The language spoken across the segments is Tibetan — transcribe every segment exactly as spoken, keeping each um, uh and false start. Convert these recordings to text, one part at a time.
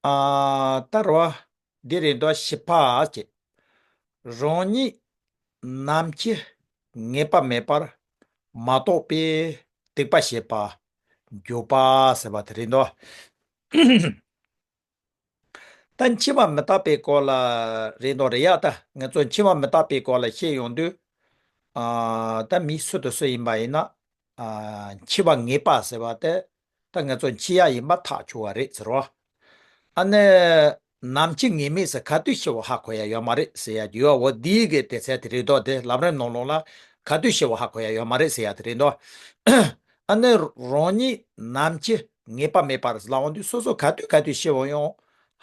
ཨ། ད་རེད་བ། འདི་རེད་འདུག་བཞི་པ་བྱས། རང་ཉིད་ནམ་འཆི་ངེས་པ་མེད་པར་མ་རྟོགས་པས་སྡིག་པ་བྱེད་པར་འཇུག་པ་ཟེར་བ་དེ་རེད་འདུག་ད་འཆི་བ་མི་རྟག་པའི་སྐོར་ལ་རེད་འདུག་རེད་ཡ། ད་ང་ཚོ་འཆི་བ་མི་རྟག་པའི་སྐོར་ལ་བཤད་ཡོང་དུས། ཨ། ད་མི་སུ་དང་སུ་ཡིན་པ་ཡིན་ན། ཨ། འཆི་བ་ངེས་པ་ཟེར་བ་དེ། ད་ང་ཚོ་འཆི་ཡ་ཡིན་པ་ཐག་ཆོད་པ་རེད་ཟེར་བ། ཨ་ནི། ནམ་འཆི་ངེས་མེད་ཟེར་ག་དུས་ཤི་བ་ཧ་གོ་ཡ་ཡོད་མ་རེད་ཟེར་ཡ་ཡོད་པ། འོ་འདིའི་གི་དེ་ཚད་དེ་རེད་འདུག་དེ་ལམ་རིམ་ནང་ལོགས་ལ་ག་དུས་ཤི་བ་ཧ་གོ་ཡ་ཡོད་མ་རེད་ཟེར་ཡ་དེ་རེད་འདུག་ཨ་ནི། རང་ཉིད་ནམ་འཆི་ངེས་པ་མེད་པར་ལབ་ཡོང་དུས་སོ་སོ་ག་དུས་ག་དུས་ཤི་བ་ཡང་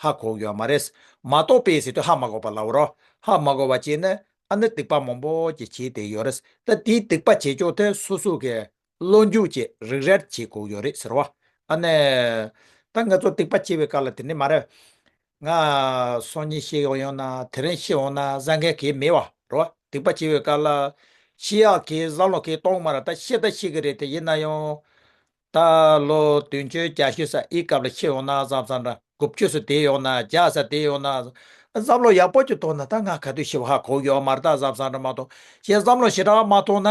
ཧ་གོ་གི་ཡོད་མ་རེད། མ་རྟོགས་པས་ཟེར་དུས་ཧ་མ་གོ་བ་ལབ་རོགས། ཧ་མ་གོ་བ་བྱས་ནས་ཨ་ནི་སྡིག་པ་མང་པོ་ཅིག་བྱས་བསྡད་ཡོད་རེད། ད་དེའི་སྡིག་པ་བྱེད་ཕྱོགས་དེ་སོ་སོ་གི་བློ་འཇུག་བྱེད། རིག་རལ་བྱེད་དགོས་ཡོད་རེད་ཟེར་བ། ཨ་ནི། ད་ང་ཚོ་སྡིག་པ་བྱེད་པའི་སྐབས་ལ་དེ་ནི་མ་རེད། ང་སང་ཉིན་ཤི་ཡོང་ཡོང་ན་དེ་རིང་ཤི་འོང་ན་བཟང་མཁན་གང་ཡང་མེད་པ་རེད་བ། སྡིག་པ་བྱེད་པའི་སྐབས་ལ་ཤི་ཡག་གི་བསམ་བློ་གང་ཡང་གཏོང་མ་རེད། ད་ཤི་ད་ཤི་གི་རེད། དེ་ཡིན་ན་ཡང་ད་ལོ་བདུན་ཅུ་གྱ་བཞི་ཙམ་ཨི་སྐབས་ལ་ཤི་འོང་ན་བསམ་བསམ་འདྲ། དགུ་བཅུ་ཙམ་བསྡད་ཡོང་ན། བརྒྱ་ཙམ་བསྡད་ཡོང་ན། བསམ་བློ་ཡག་པོ་ཅིག་གཏོང་ན་ད་ང་ག་དུས་ཤི་བ་ཧ་གོ་ཡོད་མ་རེད་ད་བསམ་བསམ་འདྲ་མ་གཏོང་། ཞེས་བསམ་བློ་ཞེ་དྲག་མ་གཏོང་ན།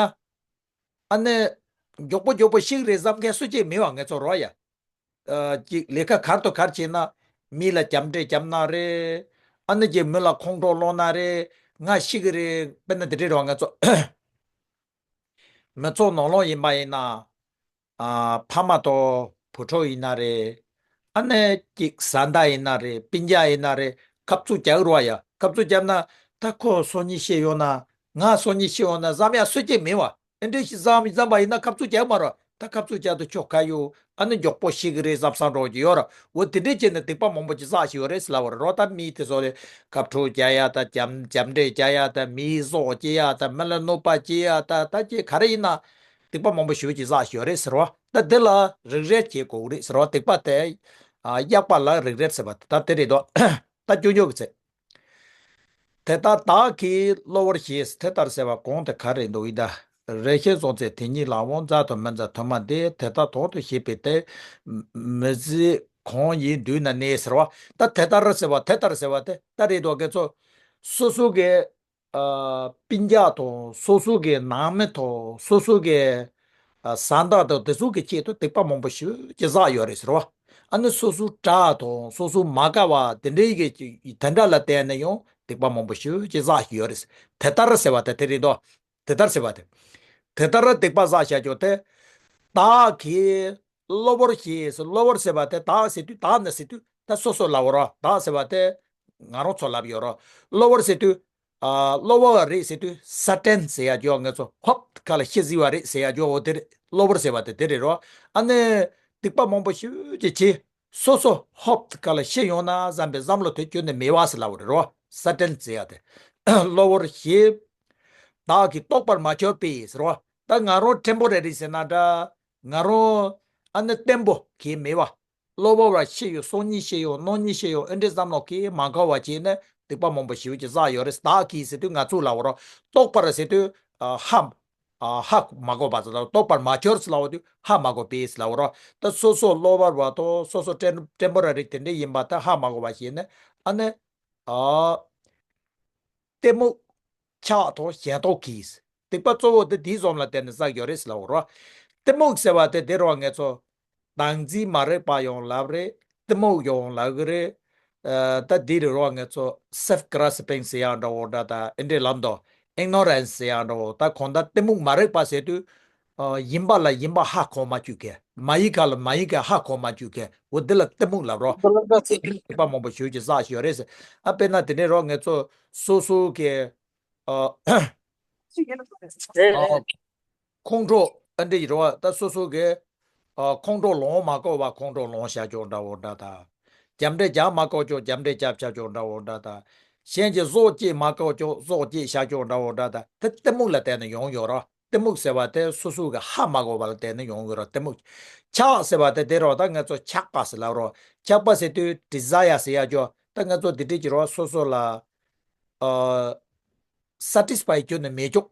ཨ་ནི། མགྱོགས་པོ་མགྱོགས་པོ་ཤི་གི་རེད་བསམ་མཁན་སུ་གཅིག་མེད་པ་ང་ཚོ་རོ་ཡ། ཨ། གཅིག་ལས་ཀ་གར་དང་གར་བྱས་ན་མི་ལ་རྒྱབ་འདྲེ་རྒྱབ་ན་རེད། ཨ་ནི་གཅིག་མི་ལ་ཁོང་ཁྲོ་སློང་ན་རེད། ང་ཤི་གི་རེད། དཔེར་ན་འདི་འདྲའི་རོ་ང་ཚོ་མི་ཚོགས་ནང་ལོགས་ཡིན་པ་ཡིན་ན། ཨ། ཕ་མ་དང་བུ་ཕྲུག་ཡིན་ན་རེད། ཨ་ནི་གཅིག་བཟའ་ཟླ་ཡིན་ན་རེད། སྤུན་ཀྱག་ཡིན་ན་རེད། ཁབ་ཚུགས་རྒྱག་རོ་ཡ། ཁབ་ཚུགས་རྒྱབ་ན་ད་ཁོ་སང་ཉིན་ཤི་ཡོང་ན། ང་སང་ཉིན་ཤི་ཡོང་ན་བསམ་ཡ་སུ་གཅིག་མེད་པ། ཨེ་འདྲ་ཞིག་བསམ་བསམ་པ་ཡིན་ན་ཁབ་ཚུགས་རྒྱག་མ་རོགས། ད་ཁབ་ཚུགས་རྒྱག་དུ་ཆོག་ག་ཡོད། ཨ་ནི་མགྱོགས་པོ་ཤི་གི་རེད་བསམ་བསམ་འགྲོ་གི་ཡོད་ར། འོ་དེ་འདྲས་བྱས་ནས་སྡིག་པ་མང་པོ་ཅིག་བསགས་ཤི་ཡོད་རེད་ཟེར་ལབ་པ་རེད་རོ། ད་མི་དེ་ཚོ་ལ་ཁབ་ཕྲུག་རྒྱག་ཡ་ད། རྒྱབ་རྒྱབ་འདྲེ་རྒྱག་ཡ་ད། མིའི་སྲོག་བཅད་ཡ་ད། མི་ལ་གནོད་པ་བྱེད་ཡ་ད། ད་ཅི་ག་རེ་ཡིན་ན་སྡིག་པ་མང་པོ་ཞེ་པོ་ཅིག་བསགས་ཤི་ཡོད་རེད་ཟེར་བ། ད་དེ་ལ་རིག་རལ་བྱེད་དགོས་རེད་ཟེར་བ། སྡིག་པ་དེ། ཨ། གཡག་པ་ལ་རིག་རལ་ཟེར་བ་ད་དེ་རེད་དོ། ད་སྐྱོན་བརྗོད་ཀྱི་ཚེ། དེ་ལྟར་བདག་གིས་གློ་བུར་ཞེས། དེ་ལྟར་ཟེར་བ་གོང་དུ་ག་རེ་འདུག་ཡིན་ད། རེ་ཞིག་སོང་ཚེ་དེ་ཉིད་ལའང་མཛའ་དང་མི་མཛའ་དུ་མ་འདས། དེ་ལྟར་དོག་ཏུ་གཞིགས་པས་དེ་མི་གཟིགས་གང་ཡིན་དུས་ན་གནས་ཟེར་བ། ད་དེ་ལྟར་ཟེར་བ་དེ་ལྟར་ཟེར་བ་དེ་ད་རེད་དོ་ཁྱེད་ཚོ། སོ་སོ་གི་ཨ། སྤུན་ཀྱག་དང་སོ་སོ་གི་ནང་མི་དང་སོ་སོ་གི་ཨ། བཟའ་ཟླ་དང་དེ་ཚོ་གི་ཆེད་དུ་སྡིག་པ་མང་པོ་ཞེ་པོ་ཅིག་བསགས་ཡོད་རེད་ཟེར་བ། ཨ་ནི་སོ་སོ་དགྲ་དང་སོ་སོ་མ་དགའ་བ་དེ་འདྲའི་གི་དེ་འདྲ་ལ་བརྟེན་ནས་ཡང་སྡིག་པ་མང་པོ་ཞེ་པོ་ཅིག་བསགས་ཡོད་རེད། དེ་ལྟར་ཟེར་བ་དེ་དེ་རེད་དོ། དེ་ལྟར་ཟེར་བ་དེ། དེ་ལྟར་སྡིག་པ་བསགས་བྱ་རྒྱུ་དེ། བདག་གིས་གློ་བུར་ཞེས། གློ་བུར་ཟེར་བ་དེ་བདག་ཟེར་དུས་བདག་ནི་ཟེར་དུས་ད་སོ་སོ་ལབ་རོ། བདག་ཟེར་བ་དེ་ང་རང་ཚོ་ལབ་ཡོད་རོ། གློ་བུར་ཟེར་དུས། ཨ། གློ་བུར་བ་རེད་ཟེར་དུས་སར་ཊེན་ཟེར་ཡ་ཅོ་ང་ཚོ་ཧོབ་ཁ་ལ་ཤི་ཟི་བ་རེད་ཟེར་ཡ་ཅོ་འོ་དེ་རེད། གློ་བུར་ཟེར་བ་དེ་དེ་རེད་རོ། ཨ་ནི་སྡིག་པ་མང་པོ་ཞེ་པོ་ཅིག་བྱས། སོ་སོ་ཧོབ་ཁ་ལ་ཤི་ཡོང་ན་བསམ་པའི་བསམ་བློ་དེ་ཁྱོན་ནས་མེད་པ་ཟེར་ལབ་པ་རེད་རོ། སར་ཊེན་ཟེར་ཡ་དེ། གློ་བུར་ཞེས། བདག་གིས་རྟོགས་པར་མ་གྱུར་པས་ཟེར་བ། ད་ང་རང་ཊེམ་པོ་རེ་རི་ཟེར་ན་འདྲ། ང་རང་ཨ་ནི་བརྟན་པོ་གང་ཡང་མེད་པ། གློ་བུར་བ་ཤི་ཡོང་། སང་ཉིན་ཤི་ཡོང་། གནངས་ཉིན་ཤི་ཡོང་། ཨེ་འདྲའི་བསམ་བློ་གང་ཡང་མ་འཁོར་བ་བྱས་ནས་སྡིག་པ་མང་པོ་ཞེ་པོ་ཅིག་བསགས་ཡོད་རེད། བདག་གིས་ཟེར་དུས་ང་ཚོ་ལབ་པ་རོ། རྟོགས་པར་ཟེར་དུས་ཨ། ཧ། ཨ། ཧ་མ་གོ་བ་ཟེར་ལབ། རྟོགས་པར་མ་གྱུར་ཟེར་ལབ་དུས་ཧ་མ་གོ་པས་ཟེར་ལབ་པ་རོ། ད་སོ་སོ་གློ་བུར་བ་དང་སོ་སོ་ཊེམ་ཊེམ་པོ་ར་རི་དེ་འདྲའི་ཡིན་པ་ད་ཧ་མ་གོ་བ་བྱས་ནས་ཨ་ནི། ཨ། གཏི་མུག་ཆགས་དང་ཞེན་རྟོག་གིས། སྡིག་པ་གཙོ་བོ་དེ་དེའི་བཟོ་ལ་བརྟེན་ནས་བསགས་ཡོད་རེད་ཟེར་ལབ་པ་རོ། གཏི་མུག་ཟེར་བ་དེ་དེ་རོ་ང་ཚོ། བདག་འཛིན་མ་རིག་པ་ཡང་ལབ་རེད། གཏི་མུག་ཡང་ལབ་གི་རེད། ཨ། ད་འདི་རེད་རོ་ང་ཚོ་སེལཕ་གྷ་ར་སི་པིང་ཟེར་ཡག་འདྲ་བོ་འདྲ་ད་ཨེ་འདྲའི་ལབ་འདུག་ཨིག་ནོ་རེན་སི་ཟེར་ཡག་འདྲ་བོ། ད་གང་ལྟར་གཏི་མུག་མ་རིག་པ་ཟེར་དུས། ཨ། ཡིན་པ་ལ་ཡིན་པ་ཧ་གོ་མ་བཅུག་མཁན། མ་ཡིན་ག་ལ་མ་ཡིན་ག་ཧ་གོ་མ་བཅུག་མཁན། འོ་འདི་ལ་གཏི་མུག་ལབ་རོ། སྡིག་པ་མང་པོ་ཞེ་པོ་ཅིག་བསགས་ཡོད་རེད་ཟེར། ཨ། དཔེར་ན་དེ་འདྲའི་རོ་ང་ཚོ་སོ་སོ་གི། ཨ། ཨ། ཁོང་ཁྲོ་ཨ་འདྲ་ཡི་རེད་བ། ད་སོ་སོ་གི། ཨ། ཁོང་ཁྲོ་ལངས་མ་དགོས་པ་ཁོང་ཁྲོ་ལངས་བཞག་ཅོག་འདྲ་བོ་འདྲ་དང་། རྒྱབ་འདྲེ་རྒྱག་མ་དགོས་ཅོག་རྒྱབ་འདྲེ་རྒྱབ་བཞག་ཅོག་འདྲ་བོ་འདྲ་དང་། གཞན་གྱི་སྲོག་བཅད་མ་དགོས་ཅོག་སྲོག་བཅད་བཞག་ཅོག་འདྲ་བོ་འདྲ་དང་། དེ་གཏི་མུག་ལ་བརྟེན་ནས་ཡོང་ཡོད་རེད། གཏི་མུག་ཟེར་བ་དེ་སོ་སོ་གི་ཧ་མ་གོ་བ་ལ་བརྟེན་ནས་ཡོང་གི་རེད། གཏི་མུག་ཆགས་ཟེར་བ་དེ་དེ་རེད་བ། ད་ང་ཚོ་ཆགས་པ་ཟེར་ལབ་རེད་བ། ཆགས་པ་ཟེར་དུས་ཌི་ཛ་ཡར་ཟེར་ཡག་ཅོག་ད་ང་ཚོ་དེ་འདྲ་ཅིག་རེད་བ། སོ་སོ་ལ། ཨ། སེ་ཊིས་ཕའི་ཁྱོན་ནས་མེད་ཅོག་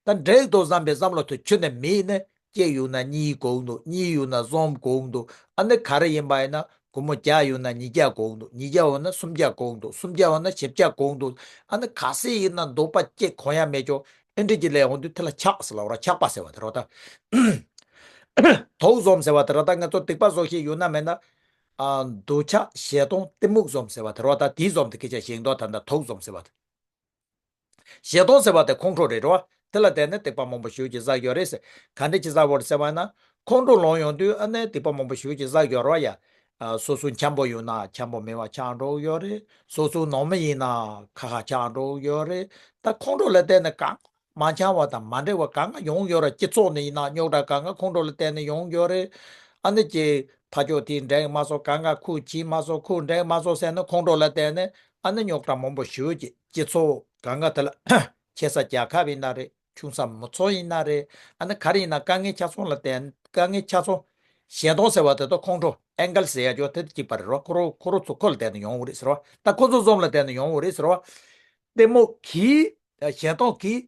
ད་འགྲིག་འདུག་བསམ་པའི་བསམ་བློ་དེ་ཁྱོན་ནས་མེད་ནས་གཅིག་ཡོང་ན་གཉིས་དགོས་འདུག་གཉིས་ཡོང་ན་གསུམ་དགོས་འདུག་ཨ་ནི་ག་རེ་ཡིན་པ་ཡིན་ན་ སྒོར་མོ་བརྒྱ་ཡོད་ན་ཉིས་བརྒྱ་གོང་འདུག་ཉིས་བརྒྱ་ཡོད་ན་སུམ་བརྒྱ་གོང་འདུག་སུམ་བརྒྱ་ཡོད་ན་བཞི་བརྒྱ་གོང་འདུག་ཨ་ནི་ག་ཚད་ཡིན་ན་འདོད་པ་སྐྱེ་གོ་ཡ་མེད་ཀྱོ། ཨེ་འདྲ་གྱི་ལས་འོང་དུས་དེ་ལ་ཆགས་ཟེར་ལབ་ར། ཆགས་པ་ཟེར་བ་དེ་རོ་ད། དུག་འཛོམས་ཟེར་བ་དེ་རོ་ད། ང་ཚོ་སྡིག་པ་བཟོ་ཤེས་ཡོད་ན་མེད་ན། ཨ། འདོད་ཆགས་ཞེ་སྡང་གཏི་མུག་འཛོམས་ཟེར་བ་དེ་རོ་ད། དེའི་འཛོམས་དེ་སྐད་ཆ་བཤད་མདོག་ད་ད་དུག་འཛོམས་ཟེར་བ་དེ། ཞེ་སྡང་ཟེར་བ་དེ་ཁོང་ཁྲོ་རེད་རོ། དེ་ལ་བརྟེན་ནས་སྡིག་པ་མང་པོ་ཞེ་པོ་ཅིག་བསགས་ཡོད་རེད་ཟེར། ག་འདྲ་ཅིག་བསགས་པ་རེད་ཟེར་བ་ན། ཁོང་ཁྲོ་ལངས་ཡོང་དུས་ཨ་ནི་སྡིག་པ་མང་པོ་ཞེ་པོ་ཅིག་བསགས་ཡོད་རོ་ཡ། ཨ། སོ་སོ་འཆམ་པོ་ཡོད་ན་འཆམ་པོ་མེད་པ་ཆགས་འགྲོ་གི་ཡོད་རེད། སོ་སོ་ནོར་མི་ཡིན་ན་ཁ་ཁ་ཆགས་འགྲོ་གི་ཡོད་རེད། ད་ཁོང་ཁྲོ་ལ་བརྟེན་ནས་གང་མ་འཆམ་པ་དང་མ་འགྲིག་པ་གང་ག་ཡོང་ཡོད་རེད། སྤྱི་ཚོགས་ནས་ཡིན་ན་རྙོག་དྲ་གང་ག་ཁོང་ཁྲོ་ལ་བརྟེན་ནས་ཡོང་གི་ཡོད་རེད། ཨ་ནི་ཀྱི་ཕ་ཕྱོགས་དེ་འགྲིག་མ་སོང་། གང་ག་ཁོ་བྱས་མ་སོང་། ཁོ་འགྲིག་མ་སོང་ཟེར་ནས་ཁོང་ཁྲོ་ལ་བརྟེན་ནས་ཨ་ནི་རྙོག་དྲ་མང་པོ་ཞེ་པོ་ཅིག་སྤྱི་ཚོགས་གང་ག་དེ་ལ་ཆེ་ས་རྒྱལ་ཁབ་ཡིན་ན་རེད། ཆུང་ས་མི་ཚོགས་ཡིན་ན་རེད། ཨ་ནི་ག་རེ་ཡིན་ན་དཀའ་ངལ་ཆ་ཚང་ལ་བརྟེན། དཀའ་ངལ་ཆ་ཚང་། ཞེ་སྡང་ཟེར་བ་དེ་དག་ཁོང་ཁྲོ། ཨེང་གར་ཟེར་ཡ་ཅོ་དེ་གཅིག་པ་རེད་རོ། ཁོ་རོ་ཁོ་རོ་ཚོ་ཁོ་ལ་བརྟེན་ནས་ཡོང་བ་རེད་ཟེར་རོ། ད་ཁོ་ཚོ་འཛོམས་ལ་བརྟེན་ནས་ཡོང་བ་རེད་ཟེར་རོ། གཏི་མུག་གིས། ཞེ་སྡང་གིས།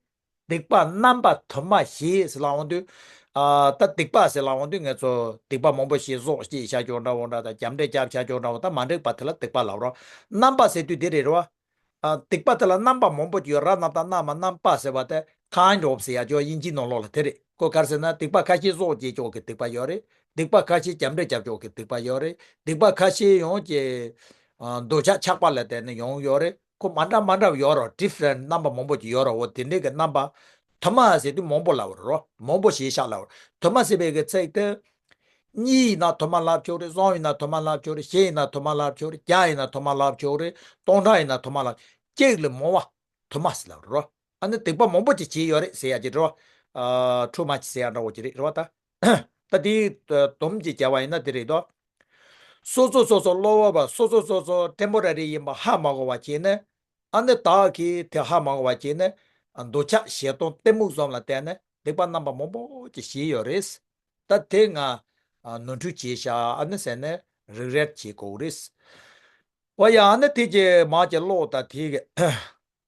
སྡིག་པ་རྣམ་པ་དུ་མ་བྱས་ཟེར་ལབ་འོང་དུས། ཨ། ད་སྡིག་པ་ཟེར་ལབ་འོང་དུས་ང་ཚོ་སྡིག་པ་མང་པོ་ཞིག་བཟོ་ཅིག་བྱ་ཆོག་འདྲ་བོ་འདྲ་དང་རྒྱབ་འདྲེ་རྒྱབ་བྱ་ཆོག་འདྲ་བོ་ད་མ་འགྲིག་པ་དེ་ལ་སྡིག་པ་ལབ་རོ། རྣམ་པ་ཟེར་དུས་དེ་རེད་རོ། ཨ། སྡིག་པ་དེ་ལ་རྣམ་པ་མང་པོ་ཅིག་ཡོད་ར། རྣམ་དང་རྣམ་པ་རྣམ་པ་ཟེར་བ་དེ་kind of ཟེར་ཡ་ཅོ་དབྱིན་ཇིའི་ནང་ལོགས་ལ་དེ་རེད། ཁོ་ག་རེ་ཟེར་ན་སྡིག་པ་ཁ་ཤས་བཟོ་བྱེད་ཆོག་གི་སྡིག་པ་ཡོད་རེད། སྡིག་པ་ཁ་ཤས་རྒྱབ་འདྲེ་རྒྱབ་ཆོག་གི་སྡིག་པ་ཡོད་རེད། སྡིག་པ་ཁ་ཤས་ཡང་ཅིག་ཨ། འདོད་ཆགས་ཆགས་པ་ལ་བརྟེན་ནས་ཡོང་ཡོད་རེད། ཁོ་མ་འདྲ་མ་འདྲ་བ་ཡོད་རོ། different རྣམ་པ་མང་པོ་ཅིག་ཡོད་རོ། འོ་དེ་འདྲའི་གི་རྣམ་པ་དུ་མ་ཟེར་དུས་མང་པོ་ལབ་རོ། མང་པོ་ཞེས་བྱ་ལབ་རོ། དུ་མ་ཟེར་བའི་གི་ཚིག་དེ། གཉིས་ཡིན་ན་དུ་མ་ལབ་ཆོག་རེད། གསུམ་ཡིན་ན་དུ་མ་ལབ་ཆོག་རེད། བཞི་ཡིན་ན་དུ་མ་ལབ་ཆོག་རེད། བརྒྱ་ཡིན་ན་དུ་མ་ལབ་ཆོག་རེད། སྟོང་ཕྲག་ཡིན་ན་དུ་མ་ལབ། གཅིག་ལས་མང་བ་དུ་མ་ཟེར་ལབ་རོ། ཨ་ནི་སྡིག་པ་མང་པོ་ཅིག་བྱས་ཡོད་རེད་ཟེར་ཡ་ཅིག་རེད་བ། ཨ། too much ཟེར་ཡ་འདྲ་བོ་ཅིག་རེད་རེད་བ་ད། ད་དེའི་སྡོམ་གྱིས་བྱ་བ་ཡིན་ན་དེ་རེད་དོ། སོ་སོ་སོ་སོ་གློ་བུར་བ། སོ་སོ་སོ་སོ་temporary ཡིན་པ་ཧ་མ་གོ་བ་བྱས་ནས། ཨ་ནི་བདག་གིས་དེ་ཧ་མ་གོ་བ་བྱས་ནས། འདོད་ཆགས་ཞེ་སྡང་གཏི་མུག་གསུམ་ལ་བརྟེན་ནས་སྡིག་པ་རྣམ་པ་མང་པོ་ཅིག་བྱས་ཡོད་རེད། ད་དེ་ང་ནོར་འཁྲུལ་བྱས་ཤག་ཨ་ནི་ཟེར་ནས་regret བྱེད་དགོས་རེད། འོ་ཡ། ཨ་ནི་དེ་གྱི་མ་གྱི་ཀློག་ད་དེ་གི།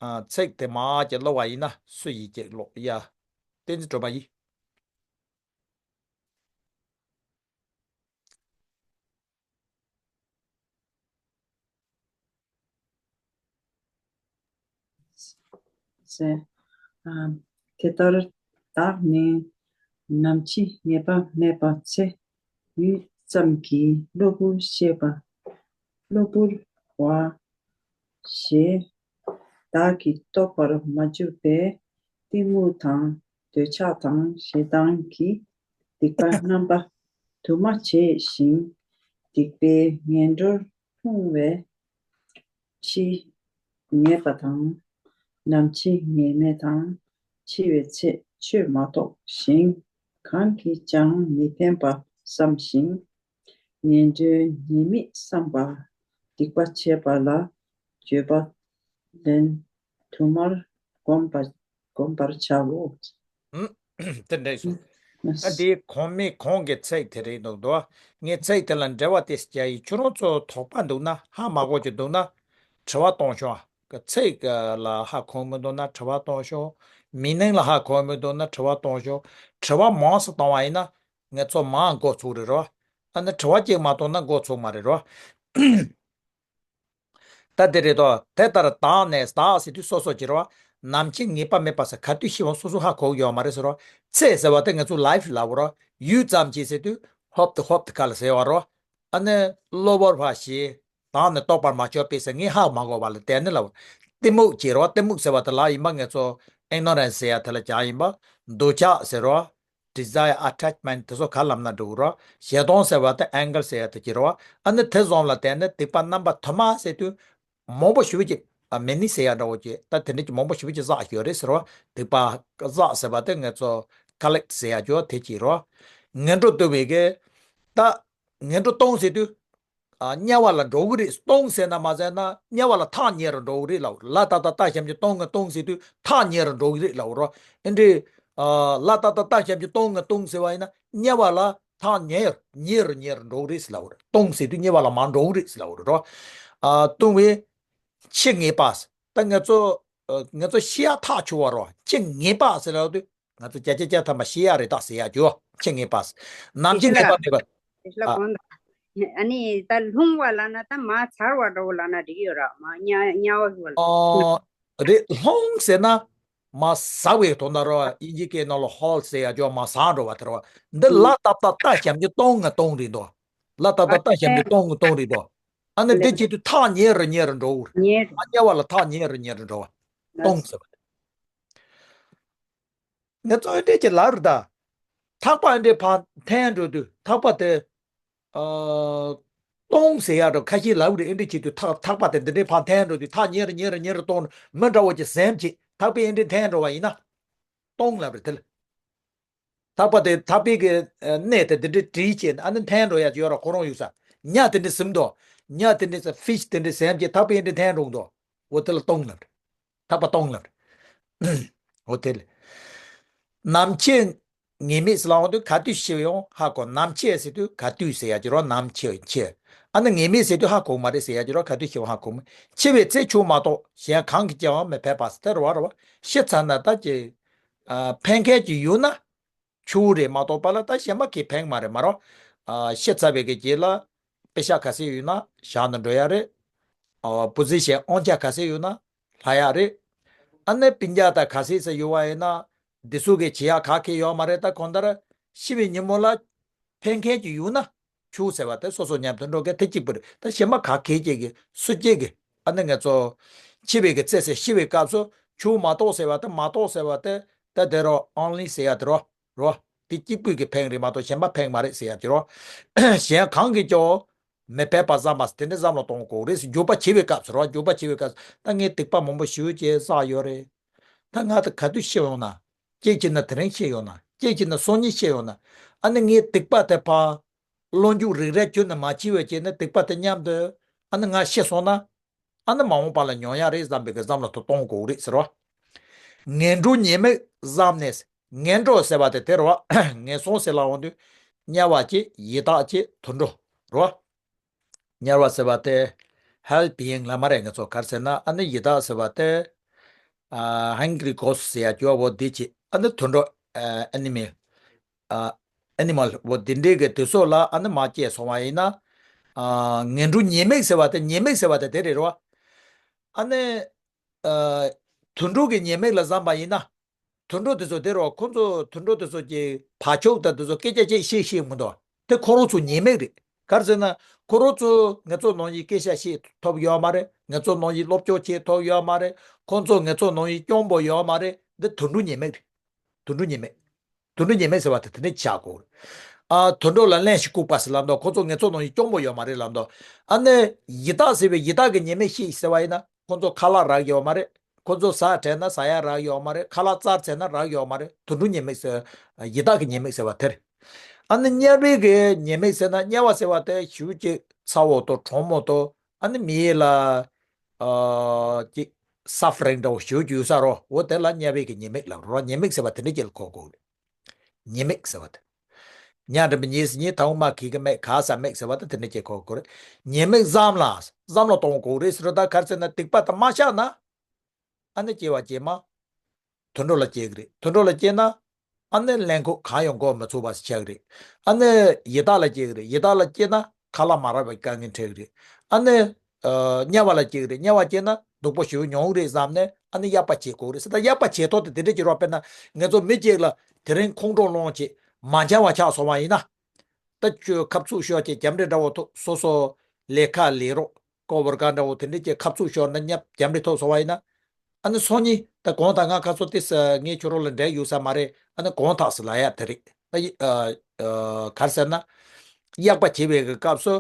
ཨ། ཚིག་དེ་མ་གྱི་ཀློག་པ་ཡིན་ན་སུ་ཡིས་ཀྱི་ཀློག་ཡ། བསྟན་འཛིན་སྒྲོལ་མ་ཡིས། ཟེར། ཨ། དེ་ལྟར་བདག་ནི་ནམ་འཆི་ངེས་པ་མེད་པ་ཚེ་ཡུད་ཙམ་གྱི་གློ་བུར་ཤེས་པ། གློ་བུར་བ། ཞེས་བདག་གིས་རྟོགས་པར་མ་གྱུར་པས། གཏི་མུག་དང་འདོད་ཆགས་དང་ཞེ་སྡང་གི་སྡིག་པ་རྣམ་པ་དུ་མ་བྱས་ཤིང་། སྡིག་པའི་ངན་འགྲོར་ལྷུང་བས། འཆི་ངེས་པ་དང་། ནམ་འཆི་ངེས་མེད་དང་། འཆི་བའི་ཚེ་ཆོས་མ་རྟོགས་ཤིང་། གང་གིས་ཀྱང་མི་ཕན་པ་བསམ་ཞིང་། ངན་འགྲོའི་ཉེས་དམིགས་བསམ་པ། སྡིག་པ་བྱས་པ་ལ་འགྱོད་པ་ལེན་དུ་མར་བསྒོམ་པ་བསྒོམ་པར་བྱའོ། ཨུམ། དེ་འདྲ་སོང་། ཨ། འདིའི་གོང་མའི་གོང་གི་ཚིག་དེ་རེད་འདུག་དོ། ངས་ཚིག་དེ་ལ་འགྲེལ་བ་དེ་རྒྱག་ཡིན། ཁྱོད་རང་ཚོ་དོགས་པ་འདུག་ན། ཧ་མ་གོ་རྒྱུ་འདུག་ན་དྲི་བ་གཏོང་ཤོག་ཚིག་ལ་ཧ་གོ་མི་འདུག་ན་དྲི་བ་གཏོང་ཤོག་མིང་ནང་ལ་ཧ་གོ་མི་འདུག་ན་དྲི་བ་གཏོང་ཤོག་དྲི་བ་མང་ཙམ་གཏོང་བ་ཡིན་ན་ང་ཚོ་མང་འགོ་ཚུགས་རེད་རོ། ཨ་ནི་དྲི་བ་གཅིག་མ་གཏོང་ན་འགོ་ཚུགས་མ་རེད་རོ། ད་དེ་རེད་དོ། དེ་ལྟར་བདག་ནི། བདག་ཟེར་དུས་སོ་སོ་ཅིག་རོ། ནམ་འཆི་ངེས་པ་མེད་པ་ཟེར་ག་དུས་ཤི་བ་སོ་སོ་ཧ་གོ་ཡོད་མ་རེད་ཟེར་རོ། ཚེ་ཟེར་བ་དེ་ང་ཚོ་life ལབ་རོ། ཡུད་ཙམ་གྱིས་ཟེར་དུས་ཧོབ་ཏེ་ཧོབ་ཏེ་ག་ལ་ཟེར་བ་རོ། ཨ་ནི་གློ་བུར་བ་ཞེས་བདག་ནི་རྟོགས་པར་མ་གྱུར་པས་ཟེར། ངས་ཧ་མ་གོ་བ་ལ་བརྟེན་ནས་ལབ། གཏི་མུག་ཅེས་རོ། གཏི་མུག་ཟེར་བ་དེ་ལ་ཡིན་པ་ང་ཚོ་ignorance ཟེར་ཡ་དེ་ལ་སྦྱར་ཡིན་པ། འདོད་ཆགས་ཟེར་རོ། desire, attachment དེ་ཚོ་ག་ལབ་ན་འགྲིག་རོ། ཞེ་སྡང་ཟེར་བ་དེ་anger ཟེར་ཡ་དེ་ཅིག་རོ། ཨ་ནི་དེ་ཚོ་ལ་བརྟེན་ནས་སྡིག་པ་རྣམ་པ་དུ་མ་ཟེར་དུས་མང་པོ་ཞེ་པོ་ཅིག་ཨ། many ཟེར་ཡ་འདྲ་བོ་ཅིག་ད་དེ་འདྲ་ཅིག་མང་པོ་ཞེ་པོ་ཅིག་བསགས་ཡོད་རེད་ཟེར་རོ། སྡིག་པ་བསགས་ཟེར་བ་དེ་ང་ཚོ་collect ཟེར་ཡ་ཅོ་དེ་ཅིག་རོ། ངན་འགྲོ་ལྟུང་བའི་གི། ད་ངན་འགྲོ་ལྟུང་ཟེར་དུས། ཨ། དམྱལ་བ་ལ་འགྲོ་གི་རེད། ལྟུང་ཟེར་ན་མ་ཟེར་ན་དམྱལ་བ་ལ་ཐག་ཉེ་རུ་འགྲོ་གི་རེད་ལབ། ལ་ད་ད་ཏ་ཞབས་ཀྱུ་ལྟུང་ང་ལྟུང་ཟེར་དུས་ཐག་ཉེ་རུ་འགྲོ་གི་རེད་ལབ་རོ། ཨེ་འདྲས། ཨ། ལ་ད་ད་ཏ་ཞབས་ཀྱུ་ལྟུང་ང་ལྟུང་ཟེར་བ་ཡིན་ན་དམྱལ་བ་ལ་ཐག་ཉེ་རུ་ཉེ་རུ་ཉེ་རུ་འགྲོ་གི་རེད་ཟེར་ལབ་རེད། ལྟུང་ཟེར་དུས་དམྱལ་བ་ལ་མར་འགྲོ་གི་རེད་ཟེར་ལབ་རེད་རོ། ཨ། ལྟུང་བའི་འཆི་ངེས་པ། ད་ང་ཚོ། ཨ། ང་ཚོ་ཤི་ཡ་ཐག་ཆོད་པ་རོ། འཆི་ངེས་པ་ཟེར་ལབ་དུས། ང་ཚོ་བརྒྱ་ཆ་བརྒྱ་ཐམ་པ་ཤི་ཡ་རེད་ད་ཟེར་ཡ་ཅོ། འཆི་ངེས་པ། ནམ་འཆི་ངེས་པ་མེད་པ། ཨ། ཨ་ནི་ད་ལྷུང་བ་ལབ་ན་ད་མར་ཚར་བ་འདྲ་བོ་ལབ་ན་འགྲིག་ཡོད་ར། མར་དམྱལ་དམྱལ་བ་ཞིག་བ་ལ། ཨོ། རེད། ལྷུང་ཟེར་ན་མར་ཟགས་པའི་དོན་དག་རེད་བ། དབྱིན་ཇིའི་སྐད་ནང་ལ་ཧོལ་ཟེར་ཡ་ཅོ་མར་ཟགས་འགྲོ་བ་དེ་རེད་བ། འདི་ལ་ཏག་ཏག་ཏ་ཞབས་ཀྱུ་སྟོང་ང་སྟོང་རེད་དོ། ལ་ཏག་ཏག་ཏ་ཞབས་ཀྱུ་སྟོང་ང་སྟོང་རེད་དོ། ཨ་ནི་འདི་བྱེད་དུས་ཐག་ཉེ་རུ་ཉེ་རུ་འགྲོ་གི་རེད། ཉེ་རུ། ཨ། དམྱལ་བ་ལ་ཐག་ཉེ་རུ་ཉེ་རུ་འགྲོ་བ། སྟོང་ཟེར་བ། ངས་ཚོ་ཨེ་འདྲས་ཀྱི་ལབ་རེད་ད། ཐག་པ་ཨེ་འདྲས་ཕར་འཐེན་འགྲོ་དུས་ཐག་པ་དེ། ཨ། སྟོང་ཟེར་ཡག་འགྲོ་ཁ་ཤས་ལབ་རེད། ཨེ་འདྲས་བྱེད་དུས་ཐག་ཐག་པ་དེ་འདི་འདྲས་ཕར་འཐེན་འགྲོ་དུས་ཐག་ཉེ་རུ་ཉེ་རུ་ཉེ་རུ་གཏོང་། མི་འདྲ་བོ་ཅིག་ཟེར་བྱེད། ཐག་པས་ཨེ་འདྲས་འཐེན་འགྲོ་བ་ཡིན་ན། སྟོང་ལབ་རེད་དེ་ལ། ཐག་པ་དེ་ཐག་པའི་གི་ཨ་སྣེ་དེ་འདི་འདྲས་བྲིས་བྱས་ཨ་ནི་འཐེན་འགྲོ་ཡག་ཅིག་ཡོད་ར། ཁོ་རང་ཡོད་ས། ཉ་དེ་འདྲས་ཟིན་འདུག་ཉ་དེ་འདྲས་ས་ཕིཤ་དེ་འདྲས་ཟེར་བྱེད། ཐག་པས་ཨེ་འདྲས་འཐེན་འགྲོ་འདུག་འོ་དེ་ལ་སྟོང་ལབ་རེད། ཐག་པ་སྟོང་ལབ་རེད། འོ་དེ་ལ། ནམ་འཆི་ངེས་མེད་ཟེར་ལབ་དུས་ག་དུས་འཆི་ཡང་ཧ་གོ། ནམ་འཆི་ཟེར་དུས་ག་དུས་ཟེར་ཡག་ཅིག་རོ། ནམ་འཆི་འཆི། ཨ་ནི་ངེས་མེད་ཟེར་དུས་ཧ་གོ་མ་རེད་ཟེར་ཡག་ཅིག་རོ། ག་དུས་འཆི་བ་ཧ་གོ་མ། འཆི་བའི་ཚེ་ཆོས་མ་གཏོགས་གཞན་གང་གིས་ཀྱང་མི་ཕན་པ་ཟེར་དེ་རེད་བ། རེད་བ། ཤི་ཚར་ན་ད་ཅི། ཨ། ཕན་མཁན་ཅིག་ཡོད་ན། ཆོས་རེད་མ་གཏོགས་པ་ལ་ད་གཞན་མ་གིས་ཕན་མ་རེད་མ་རོ། ཨ། ཤི་ཚར་བའི་གི་རྗེས་ལ་པེ་ཤག་ག་ཚད་ཡོད་ན་བཞག་ནས་འགྲོ་ཡ་རེད། ཨ། པོ་ཟི་ཤན་དབང་ཆ་ག་ཚད་ཡོད་ན་ལྷག་ཡ་རེད། ཨ་ནི་སྤུན་ཀྱག་ད་ག་ཚད་ཙམ་ཡོད་པ་ཡིན་ན་འདི་ཚོ་གིས་བྱེད་ཡ་ག་གེ་ཡོད་མ་རེད། ད་གང་ལྟར་ཤི་བའི་ཉིན་མོ་ལ་ཕན་མཁན་ཅིག་ཡོད་ན། ཆོས་ཟེར་བ་དེ་སོ་སོ་མཉམ་དུ་འགྲོ་མཁན་དེ་གཅིག་པུ་རེད། ད་གཞན་མ་ག་གེ་ཅིག་གིས་སུ་གཅིག་གིས་ཨ་ནི་ང་ཚོ་འཆི་བའི་གི་ཚེ་ཟེར་ཤི་བའི་སྐབས་སུ་ཆོས་མ་གཏོགས་ཟེར་བ་དེ་མ་གཏོགས་ཟེར་བ་དེ་ད་དེ་རོ། ཨོན་ལི་ཟེར་ཡ་དེ་རོ། རོ། དེ་གཅིག་པུས་གི་ཕན་རེད་མ་གཏོགས་གཞན་མ་ཕན་མ་རེད་ཟེར་ཡ་དེ་རོ། གཞན་གང་གིས་ཀྱང་མི་ཕན་པ་བསམ་པ་དེ་འདྲ་བསམ་བློ་གཏོང་དགོས་རེད། འགྱོད་པ་བྱེད་པའི་སྐབས་སུ་རོ། འགྱོད་པ་བྱེད་པའི་སྐབས་སུ་ད་ངས་སྡིག་པ་མང་པོ་ཞེ་པོ་ཅིག་བསགས་ཡོད་རེད། ད་ང་ད་ག་དུས་ཤི་ཡོང་ན། གཅིག་བྱས་ན་དེ་རིང་ཤི་ཡོང་ན། གཅིག་བྱས་ན་སང་ཉིན་ཤི་ཡོང་ན། ཨ་ནི་ངའི་སྡིག་པ་དེ་ཕར། བློ་འགྱོད་རིག་རལ་ཁྱོན་ནས་མ་བྱས་པའི་རྐྱེན་ནས་སྡིག་པ་དེ་མཉམ་དུ་ཨ་ནི་ང་ཤི་སོང་ན། ཨ་ནི་མ་འོངས་པ་ལ་མྱོང་ཡ་རེད་བསམ་པའི་གི་བསམ་བློ་དེ་གཏོང་དགོས་རེད་ཟེར་བ། ངན་འགྲོ་ཉེས་དམིགས་བསམ་ནས། ངན་འགྲོ་ཟེར་བ་དེ་དེ་རེད་བ། ངན་སོང་ཟེར་ལབ་འོང་དུས་དམྱལ་བ་གཅིག་ཡི་དྭགས་གཅིག་དུད་འགྲོ་རེད་བ། དམྱལ་བ་ཟེར་བ་དེ་ཧེལ་བི་ཡིང་ལབ་མ་རེད། ང་ཚོ་ག་རེ་ཟེར་ན་ཨ་ནི་ཡི་དྭགས་ཟེར་བ་དེ། ཨ། ཧང་གི་རི་གོ་སི་ཟེར་ཡ་ཅོ་བོ་འདི་བྱེད། ཨ་ནི་དུད་འགྲོ། ཨ། ཨེ་ནི་མལ། ཨ། ཨེ་ནི་མལ་བོ་འདི་འདྲའི་གི་དེ་ཚོ་ལ་ཨ་ནི་མར་སྐྱེས་སོང་བ་ཡིན་ན། ཨ། ངན་འགྲོ་ཉེས་དམིགས་ཟེར་བ་དེ། ཉེས་དམིགས་ཟེར་བ་དེ་དེ་རེད་རོ། ཨ་ནི། ཨ། དུད་འགྲོ་གི་ཉེས་དམིགས་ལ་བསམ་པ་ཡིན་ན། དུད་འགྲོ་དེ་ཚོ་དེ་རོ། ཁོ་ཚོ་དུད་འགྲོ་དེ་ཚོ་གི་བག་ཆགས་དང་དེ་ཚོ་སྐད་ཆ་ཅིག་བཤད་ཤེས་མི་འདུག་དེ་ཁོ་རང་ཚོ་ཉེས་དམིགས་རེད། ག་རེ་ཟེར་ན་ཁོ་རང་ཚོ་ང་ཚོ་ནང་བཞིན་སྐད་ཆ་བཤད་ཐུབ་ཡོད་མ་རེད། ང་ཚོ་ནང་བཞིན་སློབ་སྦྱོང་བྱེད་ཐུབ་ཡོད་མ་རེད། ཁོ་ཚོ་ང་ཚོ་ནང་བཞིན་སྐྱོ་པོ་ཡོད་མ་རེད། འདི་དུད་འགྲོ་ཉེས་དམིགས་རེད། དུད་འགྲོ་ཉེས་དམིགས། དུད་འགྲོ་ཉེས་དམིགས་ཟེར་བ་དེ་དེ་འདྲ་ཆགས་དགོས་རེད། ཨ། དུད་འགྲོ་ལ་གླེན་ཞིག་ལྐུགས་པ་ཟེར་ལབ་འདུག་ཁོ་ཚོ་ང་ཚོ་ནང་བཞིན་སྐྱོ་པོ་ཡོད་མ་རེད་ལབ་འདུག་ཨ་ནི་ཡི་དྭགས་ཟེར་བའི་ཡི་དྭགས་ཀྱི་ཉེས་དམིགས་ཤིག་ཟེར་བ་ཡིན་ན་ཁོ་ཚོ་ཁ་ལག་རག་ཡོད་མ་རེད། ཁོ་ཚོ་ཟ་དྲན་ན་ཟ་ཡ་རག་ཡོད་མ་རེད། ཁ་ལག་བཙལ་ཚར་ན་རག་ཡོད་མ་རེད། དུད་འགྲོ་ཉེས་དམིགས་ཟེར། ཡི་དྭགས་ཀྱི་ཉེས་དམིགས་ཟེར་བ་དེ་རེད། ཨ་ནི་དམྱལ་བའི་གི་ཉེས་དམིགས་ཟེར་ན་དམྱལ་བ་ཟེར་བ་དེ་ཞེ་པོ་ཅིག་ཚ་བོ་དང་གྲང་མོ་དང་ཨ་ནི་མི་ཡི་ལ། ཨ། ཅིག་སབ་ཕ་རིང་འདྲ་བོ་ཞེ་པོ་ཅིག་ཡོད་ས་རོ། འོ་དེ་ལ་དམྱལ་བའི་གི་ཉེས་དམིགས་ལབ་རོ། ཉེས་དམིགས་ཟེར་བ་དེ་འདྲ་ཅིག་ལ་གོ་དགོས་རེད། ཉེས་དམིགས་ཟེར་བ་དེ། ཉ་འདྲ་མི་ཉེས་སུ་ཉེས། ཐང་མ་གི་གི་མེད་ག་ས་མེད་ཟེར་བ་དེ་དེ་འདྲ་ཅིག་གོ་དགོས་རེད། ཉེས་དམིགས་བསམ་ལ་བསམ་བློ་གཏོང་དགོས་རེད་ཟེར་རོ། ད་ག་རེ་ཟེར་ན་སྡིག་པ་དེ་མ་བཤགས་ན། ཨ་ནི་སྐྱེ་བ་རྗེས་མ། དུད་འགྲོ་ལ་སྐྱེ་གི་རེད། དུད་འགྲོ་ལ་སྐྱེས་ན། ཨ་ནི་གླེན་ལྐུགས་གང་ཡང་གོ་མི་ཚུགས་པ་ཞིག་ཆགས་ཀྱི་རེད། ཨ་ནི་ཡི་དྭགས་ལ་སྐྱེ་གི་རེད། ཡི་དྭགས་ལ་སྐྱེས་ན་ཁ་ལག་མ་རག་པའི་དཀའ་ངལ་འཕྲད་ཀྱི་རེད། ཨ་ནི། ཨ། དམྱལ་བ་ལ་སྐྱེ་གི་རེད། དམྱལ་བ་སྐྱེས་ན་སྡུག་པོ་ཞེ་པོ་མྱོང་གི་རེད་བསམ་ནས་ཨ་ནི་གཡག་པ་བྱེད་དགོས་རེད་ཟེར། ད་གཡག་པ་བྱེད་ཐོག་དེ་དེ་འདྲ་ཅིག་རོགས། དཔེར་ན་ང་ཚོ་མི་གཅིག་ལ་དེ་རིང་ཁོང་ཁྲོ་སློང་བྱེད་མ་འཆམ་པ་ཆགས་སོང་བ་ཡིན་ན། ད་ཁྱོད་ཁབ་ཚུགས་ཤོར་བྱས་རྒྱབ་འདྲེ་འདྲ་བོ་ཐོབ། སོ་སོ་ལས་ཀ་ལས་རོགས་ཀོ་བར་ཀ་འདྲ་བོ་དེ་འདྲ་ཅིག་ཁབ་ཚུགས་ཤོར་ན་ཉབ་རྒྱབ་འདྲེ་ཐོབ་སོང་བ་ཡིན་ན། ཨ་ནི་སང་ཉིན་ད་གང་ལྟར་ང་ཁ་སང་ཏོག་ཙམ་ངའི་ཁྱོད་རང་ལ་འབྲེལ་ཡོད་ས་མ་རེད། ཨ་ནི་གང་ཐག་སུ་ལ་ཡ་དེ་རེད། ད་ཡི་ཨ་ཨ་ག་རེ་ཟེར་ན། གཡག་པ་བྱེད་པའི་གི་སྐབས་སུ་